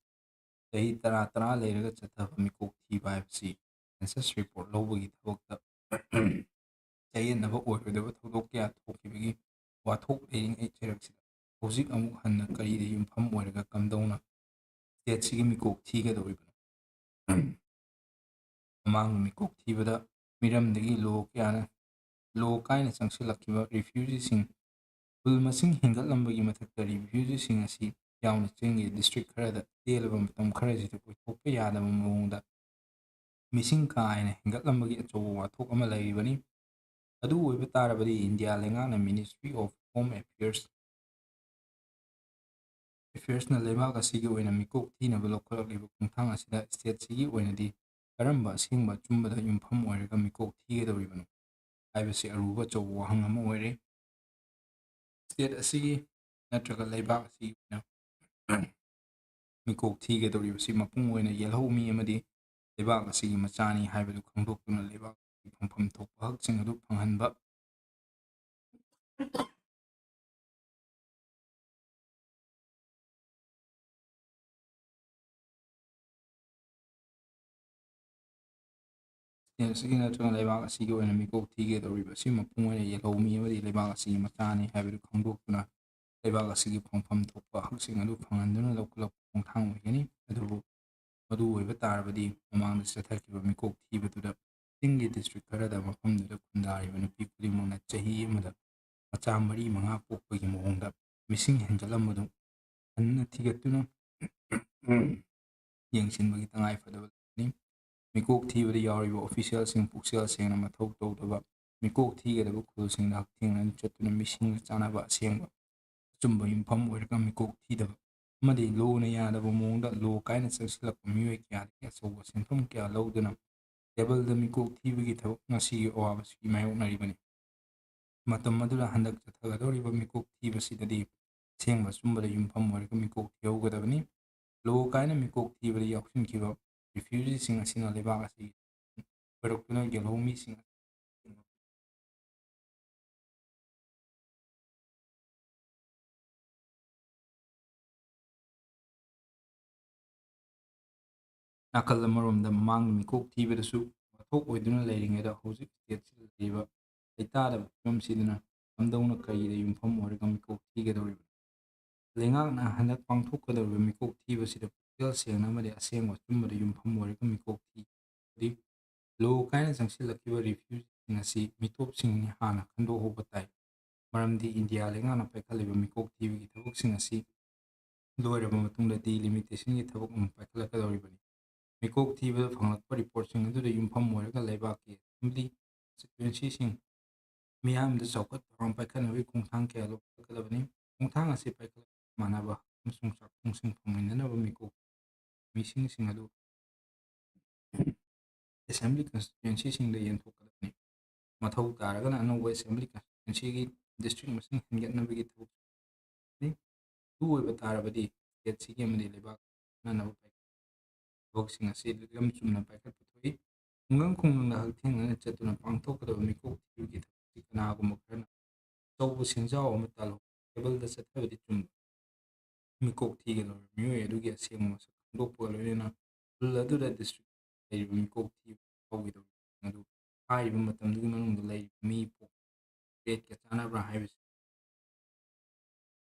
ꯆꯍꯤ ꯇꯔꯥ ꯇꯔꯥ ꯂꯩꯔꯒ ꯆꯠꯊꯕ ꯃꯤꯀꯣꯛ ꯊꯤꯕ ꯍꯥꯏꯕꯁꯤ census report ꯂꯧꯕꯒꯤ ꯊꯕꯛꯇ ꯆꯌꯦꯠꯅꯕ ꯑꯣꯏꯔꯣꯏꯗꯕ ꯊꯧꯗꯣꯛ ꯀꯌꯥ ꯊꯣꯛꯈꯤꯕꯒꯤ ꯋꯥꯊꯣꯛ ꯂꯩꯔꯤꯉꯩ ꯆꯩꯔꯛꯁꯤꯗ ꯍꯧꯖꯤꯛ ꯑꯃꯨꯛ ꯍꯟꯅ ꯀꯔꯤꯗ ꯌꯨꯝꯐꯝ ꯑꯣꯏꯔꯒ ꯀꯝꯗꯧꯅ stateꯁꯤꯒꯤ ꯃꯤꯀꯣꯛ ꯊꯤꯒꯗꯧꯔꯤꯕꯅꯣ? ꯃꯃꯥꯡꯒꯤ ꯃꯤꯀꯣꯛ ꯊꯤꯕꯗ ꯃꯤꯔꯝꯗꯒꯤ ꯂꯣ ꯀꯌꯥꯅ, ꯂꯣ ꯀꯥꯏꯅ ꯆꯪꯁꯤꯜꯂꯛꯈꯤꯕ refugeeꯁꯤꯡ ꯈꯨꯜ ꯃꯁꯤꯡ ꯍꯦꯟꯒꯠꯂꯝꯕꯒꯤ ꯃꯊꯛꯇ refugeeꯁꯤꯡ ꯑꯁꯤ ꯌꯥꯎꯅ ꯆꯤꯡꯒꯤ district ꯈꯔꯗ ꯇꯦꯜꯂꯕ ꯃꯇꯝ ꯈꯔꯁꯤꯗ ꯑꯣꯏꯊꯣꯛꯄ ꯌꯥꯗꯕ ꯃꯑꯣꯡꯗ ꯃꯤꯁꯤꯡ ꯀꯥ ꯍꯦꯟꯅ ꯍꯦꯟꯒꯠꯂꯝꯕꯒꯤ ꯑꯆꯧꯕ ꯋꯥꯊꯣꯛ ꯑꯃ ꯂꯩꯔꯤꯕꯅꯤ꯫ ꯑꯗꯨ ꯑꯣꯏꯕ ꯇꯥꯔꯕꯗꯤ ꯏꯟꯗꯤꯌꯥ ꯂꯩꯉꯥꯛꯅ Ministry of Home Affairs, Affairsꯅ ꯂꯩꯕꯥꯛ ꯑꯁꯤꯒꯤ ꯑꯣꯏꯅ ꯃꯤꯀꯣꯛ ꯊꯤꯅꯕ ꯂꯧꯈꯠꯂꯛꯂꯤꯕ ꯈꯣꯡꯊꯥꯡ ꯑꯁꯤꯗ stateꯁꯤꯒꯤ ꯑꯣꯏꯅꯗꯤ ꯀꯔꯝꯕ ꯑꯁꯦꯡꯕ ꯑꯆꯨꯝꯕꯗ ꯌꯨꯝꯐꯝ ꯑꯣꯏꯔꯒ ꯃꯤꯀꯣꯛ ꯊꯤꯒꯗꯧꯔꯤꯕꯅꯣ ꯍꯥꯏꯕꯁꯤ ꯑꯔꯨꯕ ꯑꯆꯧꯕ ꯋꯥꯍꯪ ꯑꯃ ꯑꯣꯏꯔꯦ꯫ State ꯑꯁꯤꯒꯤ ꯅꯠꯇ꯭ꯔꯒ ꯂꯩꯕꯥꯛ ꯑꯁꯤꯒꯤ ꯑꯣꯏꯅ ꯃꯤꯀꯣꯛ ꯊꯤꯒꯗꯧꯔꯤꯕꯁꯤ ꯃꯄꯨꯡ ꯑꯣꯏꯅ ꯌꯦꯜꯍꯧꯃꯤ ꯑꯃꯗꯤ ꯂꯩꯕꯥꯛ ꯑꯁꯤꯒꯤ ꯃꯆꯥꯅꯤ ꯍꯥꯏꯕꯗꯨ ꯈꯪꯗꯣꯛꯇꯨꯅ ꯂꯩꯕꯥꯛ ꯑꯁꯤꯒꯤ ꯐꯪꯐꯝ ꯊꯣꯛꯄ ꯍꯛꯁꯤꯡ ꯑꯗꯨ ꯐꯪꯍꯟꯕ꯫ State ꯑꯁꯤꯒꯤ ꯅꯠꯇ꯭ꯔꯒ ꯂꯩꯕꯥꯛ ꯑꯁꯤꯒꯤ ꯑꯣꯏꯅ ꯃꯤꯀꯣꯛ ꯊꯤꯒꯗꯧꯔꯤꯕ ꯑꯁꯤ ꯃꯄꯨꯡ ꯑꯣꯏꯅ ꯌꯦꯜꯍꯧꯃꯤ ꯑꯃꯗꯤ ꯂꯩꯕꯥꯛ ꯑꯁꯤꯒꯤ ꯃꯆꯥꯅꯤ ꯍꯥꯏꯕꯗꯨ ꯈꯪꯗꯣꯛꯇꯨꯅ ꯂꯩꯕꯥꯛ ꯑꯁꯤꯒꯤ ꯐꯪꯐꯝ ꯊꯣꯛꯄ ꯍꯛꯁꯤꯡ ꯑꯗꯨ ꯐꯪꯍꯟꯗꯨꯅ ꯂꯧꯈꯠꯂꯛꯄ ꯈꯣꯡꯊꯥꯡ ꯑꯣꯏꯒꯅꯤ꯫ ꯑꯗꯨꯕꯨ ꯃꯗꯨ ꯑꯣꯏꯕ ꯇꯥꯔꯕꯗꯤ ꯃꯃꯥꯡꯗ ꯆꯠꯊꯈꯤꯕ ꯃꯤꯀꯣꯛ ꯊꯤꯕꯗꯨꯗ ꯆꯤꯡꯒꯤ district ꯈꯔꯗ ꯃꯐꯝꯗꯨꯗ ꯈꯨꯟꯗꯥꯔꯤꯕ ꯅꯨꯄꯤ ꯈꯨꯗꯤꯡꯃꯛꯅ ꯆꯍꯤ ꯑꯃꯗ ꯃꯆꯥ ꯃꯔꯤ ꯃꯉꯥ ꯄꯣꯛꯄꯒꯤ ꯃꯑꯣꯡꯗ ꯃꯤꯁꯤꯡ ꯍꯦꯟꯒꯠꯂꯝꯕꯗꯨ ꯍꯟꯅ ꯊꯤꯒꯠꯇꯨꯅ ꯌꯦꯡꯁꯤꯟꯕꯒꯤ ꯇꯉꯥꯏ ꯐꯗꯕ ꯂꯩꯕꯅꯤ꯫ ꯃꯤꯀꯣꯛ ꯊꯤꯕꯗ ꯌꯥꯎꯔꯤꯕ officialꯁꯤꯡ ꯄꯨꯛꯆꯦꯜ ꯁꯦꯡꯅ ꯃꯊꯧ ꯇꯧꯗꯕ, ꯃꯤꯀꯣꯛ ꯊꯤꯒꯗꯕ ꯈꯨꯜꯁꯤꯡꯗ ꯍꯛꯊꯦꯡꯅꯅ ꯆꯠꯇꯨꯅ ꯃꯤꯁꯤꯡꯒ ꯆꯥꯟꯅꯕ ꯑꯁꯦꯡꯕ ꯑꯆꯨꯝꯕ ꯌꯨꯝꯐꯝ ꯑꯣꯏꯔꯒ ꯃꯤꯀꯣꯛ ꯊꯤꯗꯕ ꯑꯃꯗꯤ lawꯅ ꯌꯥꯗꯕ ꯃꯑꯣꯡꯗ law ꯀꯥꯏꯅ ꯆꯪꯁꯤꯜꯂꯛꯄ ꯃꯤꯑꯣꯏ ꯀꯌꯥꯗꯒꯤ ꯑꯆꯧꯕ ꯁꯦꯟꯐꯝ ꯀꯌꯥ ꯂꯧꯗꯨꯅ tableꯗ ꯃꯤꯀꯣꯛ ꯊꯤꯕꯒꯤ ꯊꯕꯛ ꯉꯁꯤꯒꯤ ꯑꯋꯥꯕꯁꯤꯒꯤ ꯃꯥꯌꯣꯛꯅꯔꯤꯕꯅꯤ꯫ ꯃꯇꯝ ꯑꯗꯨꯗ ꯍꯟꯗꯛ ꯆꯠꯊꯒꯗꯧꯔꯤꯕ ꯃꯤꯀꯣꯛ ꯊꯤꯕꯁꯤꯗꯗꯤ ꯑꯁꯦꯡꯕ ꯑꯆꯨꯝꯕꯗ ꯌꯨꯝꯐꯝ ꯑꯣꯏꯔꯒ ꯃꯤꯀꯣꯛ ꯊꯤꯍꯧꯒꯗꯕꯅꯤ꯫ Law ꯀꯥꯏꯅ ꯃꯤꯀꯣꯛ ꯊꯤꯕꯗ ꯌꯥꯎꯁꯤꯟꯈꯤꯕ refugeeꯁꯤꯡ ꯑꯁꯤꯅ ꯂꯩꯕꯥꯛ ꯑꯁꯤꯒꯤ ꯑꯣꯏꯔꯛꯇꯨꯅ ꯌꯦꯜꯍꯧꯃꯤꯁꯤꯡ ꯅꯥꯀꯜ ꯑꯃꯔꯣꯝꯗ ꯃꯃꯥꯡꯗ ꯃꯤꯀꯣꯛ ꯊꯤꯕꯗꯁꯨ ꯋꯥꯊꯣꯛ ꯑꯣꯏꯗꯨꯅ ꯂꯩꯔꯤꯉꯩꯗ ꯍꯧꯖꯤꯛ stateꯁꯤꯗ ꯂꯩꯔꯤꯕ ꯂꯩꯇꯥꯗꯕ ꯐꯤꯕꯝꯁꯤꯗꯅ ꯀꯝꯗꯧꯅ ꯀꯔꯤꯗ ꯌꯨꯝꯐꯝ ꯑꯣꯏꯔꯒ ꯃꯤꯀꯣꯛ ꯊꯤꯒꯗꯧꯔꯤꯕꯅꯣ? ꯂꯩꯉꯥꯛꯅ ꯍꯟꯗꯛ ꯄꯥꯡꯊꯣꯛꯀꯗꯧꯔꯤꯕ ꯃꯤꯀꯣꯛ ꯊꯤꯕꯁꯤꯗ ꯄꯨꯛꯆꯦꯜ ꯁꯦꯡꯅ ꯑꯃꯗꯤ ꯑꯁꯦꯡꯕ ꯑꯆꯨꯝꯕꯗ ꯌꯨꯝꯐꯝ ꯑꯣꯏꯔꯒ ꯃꯤꯀꯣꯛ ꯊꯤ꯫ ꯍꯥꯏꯗꯤ law ꯀꯥꯏꯅ ꯆꯪꯁꯤꯜꯂꯛꯈꯤꯕ refugeeꯁꯤꯡ ꯑꯁꯤ ꯃꯤꯇꯣꯞꯁꯤꯡꯅꯤ ꯍꯥꯟꯅ ꯈꯟꯗꯣꯛꯍꯧꯕ ꯇꯥꯏ꯫ ꯃꯔꯝꯗꯤ ꯏꯟꯗꯤꯌꯥ ꯂꯩꯉꯥꯛꯅ ꯄꯥꯏꯈꯠꯂꯤꯕ ꯃꯤꯀꯣꯛ ꯊꯤꯕꯒꯤ ꯊꯕꯛꯁꯤꯡ ꯑꯁꯤ ꯂꯣꯏꯔꯕ ꯃꯇꯨꯡꯗ delimitationꯒꯤ ꯊꯕꯛ ꯑꯃꯨꯛ ꯄꯥꯏꯈꯠꯂꯛꯀꯗꯧꯔꯤꯕꯅꯤ꯫ ꯃꯤꯀꯣꯛ ꯊꯤꯕꯗ ꯐꯪꯂꯛꯄ ꯔꯤꯄꯣꯔꯠꯁꯤꯡ ꯑꯗꯨꯗ ꯌꯨꯝꯐꯝ ꯑꯣꯏꯔꯒ ꯂꯩꯕꯥꯛꯀꯤ ꯑꯦꯁꯦꯝꯕ꯭ꯂꯤ ꯀꯟꯁꯇꯤꯇ꯭ꯋꯦꯟꯁꯤꯁꯤꯡ ꯃꯤꯌꯥꯝꯗ ꯆꯥꯎꯈꯠ ꯊꯧꯔꯥꯡ ꯄꯥꯏꯈꯠꯅꯕꯒꯤ ꯈꯣꯡꯊꯥꯡ ꯀꯌꯥ ꯂꯧꯈꯠꯀꯗꯕꯅꯤ꯫ ꯈꯣꯡꯊꯥꯡ ꯑꯁꯤ ꯄꯥꯏꯈꯠꯂꯛꯄ ꯃꯥꯟꯅꯕ ꯑꯃꯁꯨꯡ ꯆꯥꯛꯈꯨꯝꯁꯤꯡ ꯐꯪꯃꯤꯟꯅꯅꯕ ꯃꯤꯀꯣꯛ ꯃꯤꯁꯤꯡꯁꯤꯡ ꯑꯗꯨ ꯑꯦꯁꯦꯝꯕ꯭ꯂꯤ ꯀꯟꯁꯇꯤꯇ꯭ꯋꯦꯟꯁꯤꯁꯤꯡꯗ ꯌꯦꯟꯊꯣꯛꯀꯗꯕꯅꯤ꯫ ꯃꯊꯧ ꯇꯥꯔꯒꯅ ꯑꯅꯧꯕ ꯑꯦꯁꯦꯝꯕ꯭ꯂꯤ ꯀꯟꯁꯇꯤꯇ꯭ꯋꯦꯟꯁꯤꯒꯤ ꯗꯤꯁꯇ꯭ꯔꯤꯛ ꯃꯁꯤꯡ ꯍꯦꯟꯒꯠꯅꯕꯒꯤ ꯊꯕꯛ ꯆꯠꯊꯒꯅꯤ꯫ ꯃꯔꯨ ꯑꯣꯏꯕ ꯇꯥꯔꯕꯗꯤ ꯁ꯭ꯇꯦꯠꯁꯤꯒꯤ ꯑꯃꯗꯤ ꯂꯩꯕꯥꯛ ꯆꯥꯅꯕ ꯊꯕꯛꯁꯤꯡ ꯑꯁꯤ ꯂꯝ ꯆꯨꯝꯅ ꯄꯥꯏꯈꯠꯄ ꯊꯣꯛꯏ꯫ ꯈꯨꯡꯒꯪ ꯈꯨꯡꯒꯪꯗ ꯍꯛꯊꯦꯡꯅꯅ ꯆꯠꯇꯨꯅ ꯄꯥꯡꯊꯣꯛꯀꯗꯕ ꯃꯤꯀꯣꯛ ꯊꯤꯕꯒꯤ ꯊꯕꯛꯁꯤ ꯀꯅꯥꯒꯨꯝꯕ ꯈꯔꯅ ꯑꯆꯧꯕ ꯁꯦꯟꯖꯥꯎ ꯑꯃ ꯇꯥꯜꯍꯧꯕ ꯇꯦꯕꯜꯗ ꯆꯠꯊꯕꯗꯤ ꯆꯨꯝꯕ꯫ ꯃꯤꯀꯣꯛ ꯊꯤꯒꯗꯧꯔꯤꯕ ꯃꯤꯑꯣꯏ ꯑꯗꯨꯒꯤ ꯑꯁꯦꯡꯕ ꯃꯁꯛ ꯈꯪꯗꯣꯛꯄꯒ ꯂꯣꯏꯅꯅ ꯈꯨꯜ ꯑꯗꯨꯗ ꯗꯤꯁꯇ꯭ꯔꯤꯛ ꯂꯩꯔꯤꯕ ꯃꯤꯀꯣꯛ ꯊꯤꯕ ꯐꯥꯎꯈꯤꯗꯧꯔꯤꯕꯁꯤꯡ ꯑꯗꯨ ꯍꯥꯏꯔꯤꯕ ꯃꯇꯝꯗꯨꯒꯤ ꯃꯅꯨꯡꯗ ꯂꯩꯔꯤꯕ ꯃꯤ ꯄꯣꯛ ꯔꯦꯠꯀ ꯆꯥꯟꯅꯕ꯭ꯔꯥ ꯍꯥꯏꯕꯁꯤ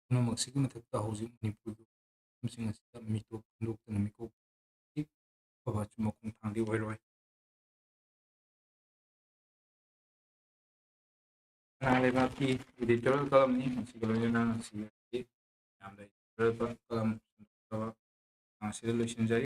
ꯄꯨꯝꯅꯃꯛꯁꯤꯒꯤ ꯃꯊꯛꯇ ꯍꯧꯖꯤꯛ ꯃꯅꯤꯄꯨꯔꯒꯤ ꯃꯐꯝꯁꯤꯡ ꯑꯁꯤꯗ ꯃꯤꯇꯣꯞ ꯈꯟꯗꯣꯛꯇꯨꯅ ꯃꯤꯀꯣꯛ ꯑꯐꯕ ꯑꯆꯨꯝꯕ ꯈꯣꯡꯊꯥꯡꯗꯤ ꯑꯣꯏꯔꯣꯏ꯫ ꯀꯅꯥ ꯂꯩꯕꯥꯛꯀꯤ editorial columnꯅꯤ꯫ ꯃꯁꯤꯒ ꯂꯣꯏꯅꯅ ꯉꯁꯤ ꯃꯌꯥꯝꯗ editorial column ꯁꯟꯗꯣꯛꯆꯕ ꯃꯇꯥꯡ ꯑꯁꯤꯗ ꯂꯣꯏꯁꯤꯟꯖꯔꯤ꯫